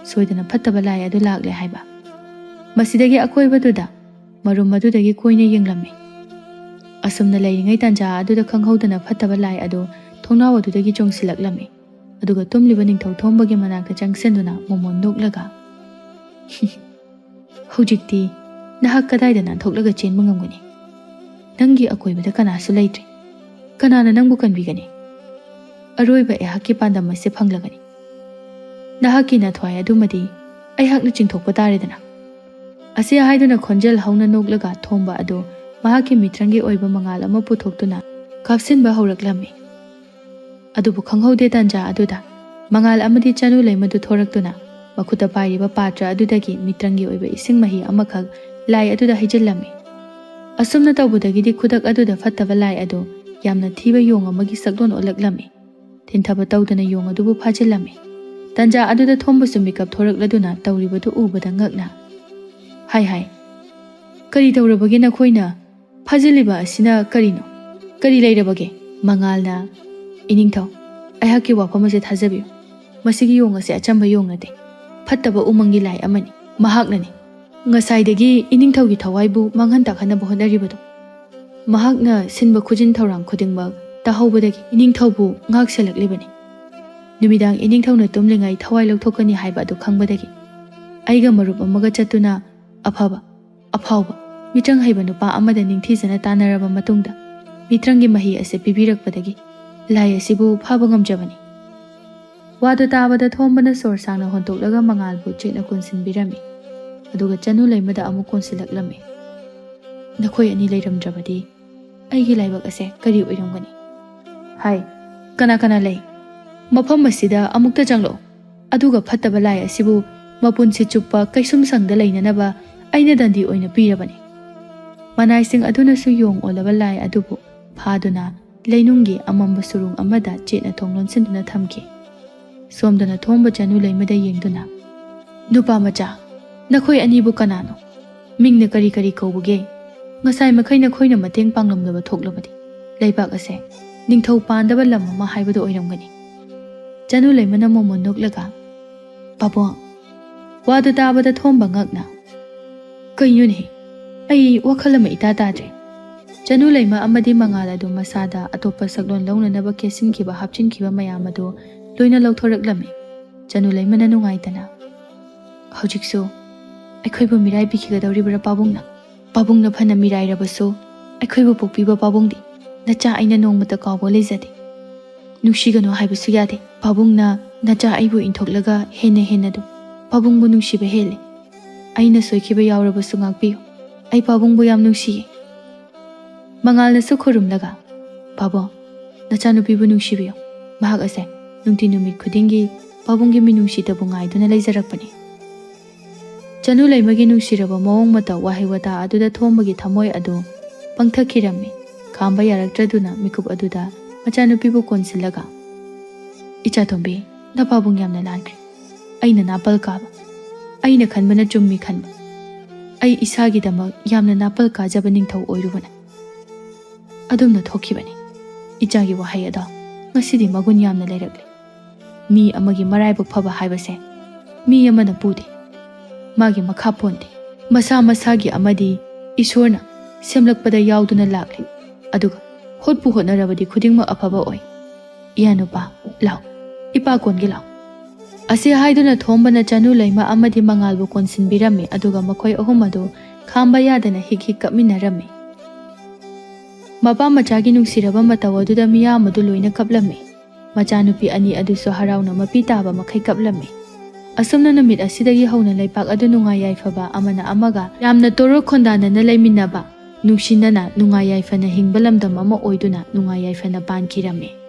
ꯁꯣꯏꯗꯅ ꯐꯠꯇꯕ ꯂꯥꯏ ꯑꯗꯨ ꯂꯥꯛꯂꯦ ꯍꯥꯏꯕ꯫ ꯃꯁꯤꯗꯒꯤ ꯑꯀꯣꯏꯕꯗꯨꯗ ꯃꯔꯨꯝ ꯑꯗꯨꯗꯒꯤ ꯀꯣꯏꯅ ꯌꯦꯡꯂꯝꯃꯤ꯫ ꯑꯁꯨꯝꯅ ꯂꯩꯔꯤꯉꯩ ꯇꯥꯟꯖꯥ ꯑꯗꯨꯗ ꯈꯪꯍꯧꯗꯅ ꯐꯠꯇꯕ ꯂꯥꯏ ꯑꯗꯨ ꯊꯣꯡꯅꯥꯎ ꯑꯗꯨꯗꯒꯤ ꯆꯣꯡꯁꯤꯜꯂꯛꯂꯝꯃꯤ꯫ ꯑꯗꯨꯒ ꯇꯨꯝꯂꯤꯕ ꯅꯤꯡꯊꯧ ꯊꯣꯝꯕꯒꯤ ꯃꯅꯥꯛꯇ ꯆꯪꯁꯤꯟꯗꯨꯅ ꯃꯣꯃꯣꯟ ꯅꯣꯛꯂꯒ, "ꯍꯧꯖꯤꯛꯇꯤ ꯅꯍꯥꯛ ꯀꯗꯥꯏꯗ ꯅꯥꯟꯊꯣꯛꯂꯒ ꯆꯦꯟꯕ ꯉꯝꯒꯅꯤ? ꯅꯪꯒꯤ ꯑꯀꯣꯏꯕꯗ ꯀꯅꯥꯁꯨ ꯂꯩꯇ꯭ꯔꯦ꯫ ꯀꯅꯥꯅ ꯅꯪꯕꯨ ꯀꯟꯕꯤꯒꯅꯤ? ꯑꯔꯣꯏꯕ ꯑꯩꯍꯥꯛꯀꯤ ꯄꯥꯟꯗꯝ ꯑꯁꯤ ꯐꯪꯂꯒꯅꯤ꯫ ꯅꯍꯥꯛꯀꯤ ꯅꯊ꯭ꯋꯥꯏ ꯑꯗꯨꯃꯗꯤ ꯑꯩꯍꯥꯛꯅ ꯆꯤꯡꯊꯣꯛꯄ ꯇꯥꯔꯦꯗꯅ"꯫ ꯑꯁꯤ ꯍꯥꯏꯗꯨꯅ ꯈꯣꯟꯖꯦꯜ ꯍꯧꯅ ꯅꯣꯛꯂꯒ ꯊꯣꯝꯕ ꯑꯗꯨ ꯃꯍꯥꯛꯀꯤ ꯃꯤꯇ꯭ꯔꯪꯒꯤ ꯑꯣꯏꯕ ꯃꯉꯥꯜ ꯑꯃ ꯄꯨꯊꯣꯛꯇꯨꯅ ꯀꯥꯞꯁꯤꯟꯕ ꯍꯧꯔꯛꯂꯝꯃꯤ꯫ ꯑꯗꯨꯕꯨ ꯈꯪꯍꯧꯗꯦ ꯇꯥꯟꯖꯥ ꯑꯗꯨꯗ ꯃꯉꯥꯜ ꯑꯃꯗꯤ ꯆꯅꯨ ꯂꯩꯃꯗꯨ ꯊꯣꯔꯛꯇꯨꯅ ꯃꯈꯨꯠꯇ ꯄꯥꯏꯔꯤꯕ ꯄꯥꯇ꯭ꯔ ꯑꯗꯨꯗꯒꯤ ꯃꯤꯇ꯭ꯔꯪꯒꯤ ꯑꯣꯏꯕ ꯏꯁꯤꯡ ꯃꯍꯤ ꯑꯃꯈꯛ ꯂꯥꯏ ꯑꯗꯨꯗ ꯍꯩꯖꯤꯜꯂꯝꯃꯤ꯫ ꯑꯁꯨꯝꯅ ꯇꯧꯕꯗꯒꯤꯗꯤ ꯈꯨꯗꯛ ꯑꯗꯨꯗ ꯐꯠꯇꯕ ꯂꯥꯏ ꯑꯗꯨ ꯌꯥꯝꯅ ꯊꯤꯕ ꯌꯣꯡ ꯑꯃꯒꯤ ꯁꯛꯂꯣꯟ ꯑꯣꯜꯂꯛꯂꯝꯃꯤ꯫ ꯊꯤꯟꯊꯕ ꯇꯧꯗꯅ ꯌꯣꯡ ꯑꯗꯨꯕꯨ ꯐꯥꯖꯤꯜꯂꯝꯃꯤ꯫ ꯇꯥꯟꯖꯥ ꯑꯗꯨꯗ ꯊꯣꯝꯕꯁꯨ ꯃꯤꯀꯞ ꯊꯣꯔꯛꯂꯗꯨꯅ ꯇꯧꯔꯤꯕꯗꯨ ꯎꯕꯗ ꯉꯛꯅ, "ꯍꯥꯏ ꯍꯥꯏ, ꯀꯔꯤ ꯇꯧꯔꯕꯒꯦ ꯅꯈꯣꯏꯅ? ꯐꯥꯖꯤꯜꯂꯤꯕ ꯑꯁꯤꯅ ꯀꯔꯤꯅꯣ? ꯀꯔꯤ ꯂꯩꯔꯕꯒꯦ?" ꯃꯉꯥꯜꯅ, "ꯏꯅꯤꯡꯊꯧ, ꯑꯩꯍꯥꯛꯀꯤ ꯋꯥꯐꯝ ꯑꯁꯤ ꯊꯥꯖꯕꯤꯌꯨ꯫ ꯃꯁꯤꯒꯤ ꯌꯣꯡ ꯑꯁꯤ ꯑꯆꯝꯕ ꯌꯣꯡ ꯅꯠꯇꯦ꯫ ꯐꯠꯇꯕ ꯎꯃꯪꯒꯤ ꯂꯥꯏ ꯑꯃꯅꯤ꯫ ꯃꯍꯥꯛꯅꯅꯤ ꯉꯁꯥꯏꯗꯒꯤ ꯏꯅꯤꯡꯊꯧꯒꯤ ꯊꯋꯥꯏꯕꯨ ꯃꯥꯡꯍꯟ ꯇꯥꯛꯍꯟꯅꯕ ꯍꯣꯠꯅꯔꯤꯕꯗꯨ"꯫ ꯃꯍꯥꯛꯅ ꯁꯤꯟꯕ ꯈꯨꯖꯤꯟ ꯊꯧꯔꯥꯡ ꯈꯨꯗꯤꯡꯃꯛ ꯇꯥꯍꯧꯕꯗꯒꯤ ꯏꯅꯤꯡꯊꯧꯕꯨ ꯉꯥꯛ ꯁꯦꯜꯂꯛꯂꯤꯕꯅꯤ꯫ ꯅꯨꯃꯤꯗꯥꯡ ꯏꯅꯤꯡꯊꯧꯅ ꯇꯨꯝꯂꯤꯉꯩ ꯊꯋꯥꯏ ꯂꯧꯊꯣꯛꯀꯅꯤ ꯍꯥꯏꯕ ꯑꯗꯨ ꯈꯪꯕꯗꯒꯤ ꯑꯩꯒ ꯃꯔꯨꯞ ꯑꯃꯒ ꯆꯠꯇꯨꯅ ꯑꯐꯕ, ꯑꯐꯥꯎꯕ, ꯃꯤꯇ꯭ꯔꯪ ꯍꯩꯕ ꯅꯨꯄꯥ ꯑꯃꯗ ꯅꯤꯡꯊꯤꯖꯅ ꯇꯥꯟꯅꯔꯕ ꯃꯇꯨꯡꯗ ꯃꯤꯇ꯭ꯔꯪꯒꯤ ꯃꯍꯩ ꯑꯁꯤ ꯄꯤꯕꯤꯔꯛꯄꯗꯒꯤ ꯂꯥꯏ ꯑꯁꯤꯕꯨ ꯐꯥꯕ ꯉꯝꯖꯕꯅꯤ꯫ ꯋꯥꯗꯨ ꯇꯥꯕꯗ ꯊꯣꯝꯕꯅ ꯁꯣꯔ ꯁꯥꯡꯅ ꯍꯣꯟꯇꯣꯛꯂꯒ ꯃꯉꯥꯜꯕꯨ ꯆꯦꯠꯅ ꯀꯣꯟꯁꯤꯟꯕꯤꯔꯝꯃꯤ꯫ ꯑꯗꯨꯒ ꯆꯅꯨ ꯂꯩꯃꯗ ꯑꯃꯨꯛ ꯀꯣꯟꯁꯤꯜꯂꯛꯂꯝꯃꯤ꯫ "ꯅꯈꯣꯏ ꯑꯅꯤ ꯂꯩꯔꯝꯗ꯭ꯔꯕꯗꯤ ꯑꯩꯒꯤ ꯂꯥꯏꯕꯛ ꯑꯁꯦ ꯀꯔꯤ ꯑꯣꯏꯔꯝꯒꯅꯤ?" ꯍꯥꯏ꯫ "ꯀꯅꯥ ꯀꯅꯥ ꯂꯩ? ꯃꯐꯝ ꯑꯁꯤꯗ ꯑꯃꯨꯛꯇ ꯆꯪꯂꯛꯎ꯫ ꯑꯗꯨꯒ ꯐꯠꯇꯕ ꯂꯥꯏ ꯑꯁꯤꯕꯨ ꯃꯄꯨꯟꯁꯤ ꯆꯨꯞꯄ ꯀꯩꯁꯨꯝꯁꯪꯗ ꯂꯩꯅꯅꯕ ꯑꯩꯅ ꯗꯟꯗꯤ ꯑꯣꯏꯅ ꯄꯤꯔꯕꯅꯤ꯫" ꯃꯅꯥꯏꯁꯤꯡ ꯑꯗꯨꯅꯁꯨ ꯌꯣꯡ ꯑꯣꯜꯂꯕ ꯂꯥꯏ ꯑꯗꯨꯕꯨ ꯐꯥꯗꯨꯅ ꯂꯩꯅꯨꯡꯒꯤ ꯑꯃꯝꯕ ꯁꯨꯔꯨꯡ ꯑꯃꯗ ꯆꯦꯠꯅ ꯊꯣꯡ ꯂꯣꯟꯁꯤꯟꯗꯨꯅ ꯊꯝꯈꯤ꯫ ꯁꯣꯝꯗꯅ ꯊꯣꯝꯕ ꯆꯅꯨ ꯂꯩꯃꯗ ꯌꯦꯡꯗꯨꯅ, "ꯅꯨꯄꯥ ꯃꯆꯥ, ꯅꯈꯣꯏ ꯑꯅꯤꯕꯨ ꯀꯅꯥꯅꯣ? ꯃꯤꯡꯅ ꯀꯔꯤ ꯀꯔꯤ ꯀꯧꯕꯒꯦ? ꯉꯁꯥꯏ ꯃꯈꯩ ꯅꯈꯣꯏꯅ ꯃꯇꯦꯡ ꯄꯥꯡꯂꯝꯗꯕ ꯊꯣꯛꯂꯕꯗꯤ ꯂꯩꯕꯥꯛ ꯑꯁꯦ ꯅꯤꯡꯊꯧ ꯄꯥꯟꯗꯕ ꯂꯝ ꯑꯃ ꯍꯥꯏꯕꯗꯨ ꯑꯣꯏꯔꯝꯒꯅꯤ꯫" ꯆꯅꯨ ꯂꯩꯃꯅ ꯃꯣꯃꯣꯟ ꯅꯣꯛꯂꯒ, "ꯄꯥꯕꯨꯡ!" ꯋꯥꯗꯨ ꯇꯥꯕꯗ ꯊꯣꯝꯕ ꯉꯛꯅ, "ꯀꯩꯅꯣꯅꯦ? ꯑꯩ ꯋꯥꯈꯜ ꯑꯃ ꯏꯇꯥ ꯇꯥꯗ꯭ꯔꯦ꯫" ꯆꯅꯨ ꯂꯩꯃ ꯑꯃꯗꯤ ꯃꯉꯥꯜ ꯑꯗꯨ ꯃꯁꯥꯗ ꯑꯇꯣꯞꯄ ꯁꯛꯂꯣꯟ ꯂꯧꯅꯅꯕ ꯀꯦꯠꯁꯤꯟꯈꯤꯕ ꯍꯥꯞꯆꯤꯟꯈꯤꯕ ꯃꯌꯥꯝ ꯑꯗꯨ ꯂꯣꯏꯅ ꯂꯧꯊꯣꯔꯛꯂꯝꯃꯤ꯫ ꯆꯅꯨ ꯂꯩꯃꯅ ꯅꯨꯡꯉꯥꯏꯇꯅ, "ꯍꯧꯖꯤꯛꯁꯨ ꯑꯩꯈꯣꯏꯕꯨ ꯃꯤꯔꯥꯏꯕꯤꯈꯤꯒꯗꯧꯔꯤꯕ꯭ꯔꯥ ꯄꯥꯕꯨꯡꯅ? ꯄꯥꯕꯨꯡꯅ ꯐꯅ ꯃꯤꯔꯥꯏꯔꯕꯁꯨ ꯑꯩꯈꯣꯏꯕꯨ ꯄꯣꯛꯄꯤꯕ ꯄꯥꯕꯨꯡꯗꯤ ꯅꯆꯥ ꯑꯩꯅ ꯅꯣꯡꯃꯇ ꯀꯥꯎꯕ ꯂꯩꯖꯗꯦ꯫ ꯅꯨꯡꯁꯤꯒꯅꯨ ꯍꯥꯏꯕꯁꯨ ꯌꯥꯗꯦ꯫ ꯄꯥꯕꯨꯡꯅ ꯅꯆꯥ ꯑꯩꯕꯨ ꯏꯟꯊꯣꯛꯂꯒ ꯍꯦꯟꯅ ꯍꯦꯟꯅ ꯑꯗꯨꯝ ꯄꯥꯕꯨꯡꯕꯨ ꯅꯨꯡꯁꯤꯕ ꯍꯦꯜꯂꯦ꯫ ꯑꯩꯅ ꯁꯣꯏꯈꯤꯕ ꯌꯥꯎꯔꯕꯁꯨ ꯉꯥꯛꯄꯤꯌꯨ꯫ ꯑꯩ ꯄꯥꯕꯨꯡꯕꯨ ꯌꯥꯝ ꯅꯨꯡꯁꯤꯌꯦ꯫" ꯃꯉꯥꯜꯅꯁꯨ ꯈꯨꯔꯨꯝꯂꯒ, "ꯄꯥꯕꯨꯡ, ꯅꯆꯥꯅꯨꯄꯤꯕꯨ ꯅꯨꯡꯁꯤꯕꯤꯌꯨ꯫ ꯃꯍꯥꯛ ꯑꯁꯦ ꯅꯨꯡꯇꯤ ꯅꯨꯃꯤꯠ ꯈꯨꯗꯤꯡꯒꯤ ꯄꯥꯕꯨꯡꯒꯤ ꯃꯤꯅꯨꯡꯁꯤꯗꯕꯨ ꯉꯥꯏꯗꯨꯅ ꯂꯩꯖꯔꯛꯄꯅꯤ꯫" ꯆꯅꯨ ꯂꯩꯃꯒꯤ ꯅꯨꯡꯁꯤꯔꯕ ꯃꯑꯣꯡ ꯃꯇꯧ ꯋꯥꯍꯩ ꯋꯥꯇꯥ ꯑꯗꯨꯗ ꯊꯣꯝꯕꯒꯤ ꯊꯃꯣꯏ ꯑꯗꯨ ꯄꯪꯊꯈꯤꯔꯝꯃꯤ꯫ ꯈꯥꯝꯕ ꯌꯥꯔꯛꯇ꯭ꯔꯗꯨꯅ ꯃꯤꯀꯨꯞ ꯑꯗꯨꯗ ꯃꯆꯥꯅꯨꯄꯤꯕꯨ ꯀꯣꯟꯁꯤꯜꯂꯒ, "ꯏꯆꯥꯇꯣꯝꯕꯤ, ꯅꯄꯥꯕꯨꯡ ꯌꯥꯝꯅ ꯂꯥꯟꯈ꯭ꯔꯦ꯫ ꯑꯩꯅ ꯅꯥꯄꯜ ꯀꯥꯕ, ꯑꯩꯅ ꯈꯟꯕꯅ ꯆꯨꯝꯃꯤ ꯈꯟꯕ꯫ ꯑꯩ ꯏꯁꯥꯒꯤꯗꯃꯛ ꯌꯥꯝꯅ ꯅꯥꯄꯜ ꯀꯥꯖꯕ ꯅꯤꯡꯊꯧ ꯑꯣꯏꯔꯨꯕꯅ ꯑꯗꯨꯝꯅ ꯊꯣꯛꯈꯤꯕꯅꯤ꯫" ꯏꯆꯥꯒꯤ ꯋꯥꯍꯩ ꯑꯗꯣ ꯉꯁꯤꯗꯤ ꯃꯒꯨꯟ ꯌꯥꯝꯅ ꯂꯩꯔꯛꯂꯦ꯫ ꯃꯤ ꯑꯃꯒꯤ ꯃꯔꯥꯏꯕꯛ ꯐꯕ ꯍꯥꯏꯕꯁꯦ ꯃꯤ ꯑꯃꯅ ꯄꯨꯗꯦ, ꯃꯥꯒꯤ ꯃꯈꯥ ꯄꯣꯟꯗꯦ꯫ ꯃꯁꯥ ꯃꯁꯥꯒꯤ ꯑꯃꯗꯤ ꯏꯁꯣꯔꯅ ꯁꯦꯝꯂꯛꯄꯗ ꯌꯥꯎꯗꯨꯅ ꯂꯥꯛꯂꯤ꯫ ꯑꯗꯨꯒ ꯍꯣꯠꯄꯨ ꯍꯣꯠꯅꯔꯕꯗꯤ ꯈꯨꯗꯤꯡꯃꯛ ꯑꯐꯕ ꯑꯣꯏ꯫ ꯏꯌꯥꯅꯨꯄꯥ, ꯂꯥꯎ, ꯏꯄꯥ ꯀꯣꯟꯒꯦ ꯂꯥꯎ꯫ ꯑꯁꯤ ꯍꯥꯏꯗꯨꯅ ꯊꯣꯝꯕꯅ ꯆꯅꯨ ꯂꯩꯃ ꯑꯃꯗꯤ ꯃꯉꯥꯜꯕꯨ ꯀꯣꯟꯁꯤꯟꯕꯤꯔꯝꯃꯤ, ꯑꯗꯨꯒ ꯃꯈꯣꯏ ꯑꯍꯨꯝ ꯑꯗꯨ ꯈꯥꯝꯕ ꯌꯥꯗꯅ ꯍꯤꯛ ꯍꯤꯛ ꯀꯞꯃꯤꯟꯅꯔꯝꯃꯤ꯫ ꯃꯄꯥ ꯃꯆꯥꯒꯤ ꯅꯨꯡꯁꯤꯔꯕ ꯃꯇꯧ ꯑꯗꯨꯗ ꯃꯤꯌꯥꯝ ꯑꯗꯨ ꯂꯣꯏꯅ ꯀꯞꯂꯝꯃꯤ꯫ ꯃꯆꯥꯅꯨꯄꯤ ꯑꯅꯤ ꯑꯗꯨꯁꯨ ꯍꯔꯥꯎꯅ ꯃꯄꯤ ꯇꯥꯕ ꯃꯈꯩ ꯀꯞꯂꯝꯃꯤ꯫ ꯑꯁꯨꯝꯅ ꯅꯨꯃꯤꯠ ꯑꯁꯤꯗꯒꯤ ꯍꯧꯅ ꯂꯩꯄꯥꯛ ꯑꯗꯨ ꯅꯨꯡꯉꯥꯏ ꯌꯥꯏꯐꯕ ꯑꯃꯅ ꯑꯃꯒ ꯌꯥꯝꯅ ꯇꯣꯔꯣꯛ ꯈꯣꯟꯗꯥꯅꯅ ꯂꯩꯃꯤꯟꯅꯕ, ꯅꯨꯡꯁꯤꯅꯅ ꯅꯨꯡꯉꯥꯏ ꯌꯥꯏꯐꯅ ꯍꯤꯡꯕ ꯂꯝꯗꯝ ꯑꯃ ꯑꯣꯏꯗꯨꯅ ꯅꯨꯡꯉꯥꯏ ꯌꯥꯏꯐꯅ ꯄꯥꯟꯈꯤꯔꯝꯃꯤ꯫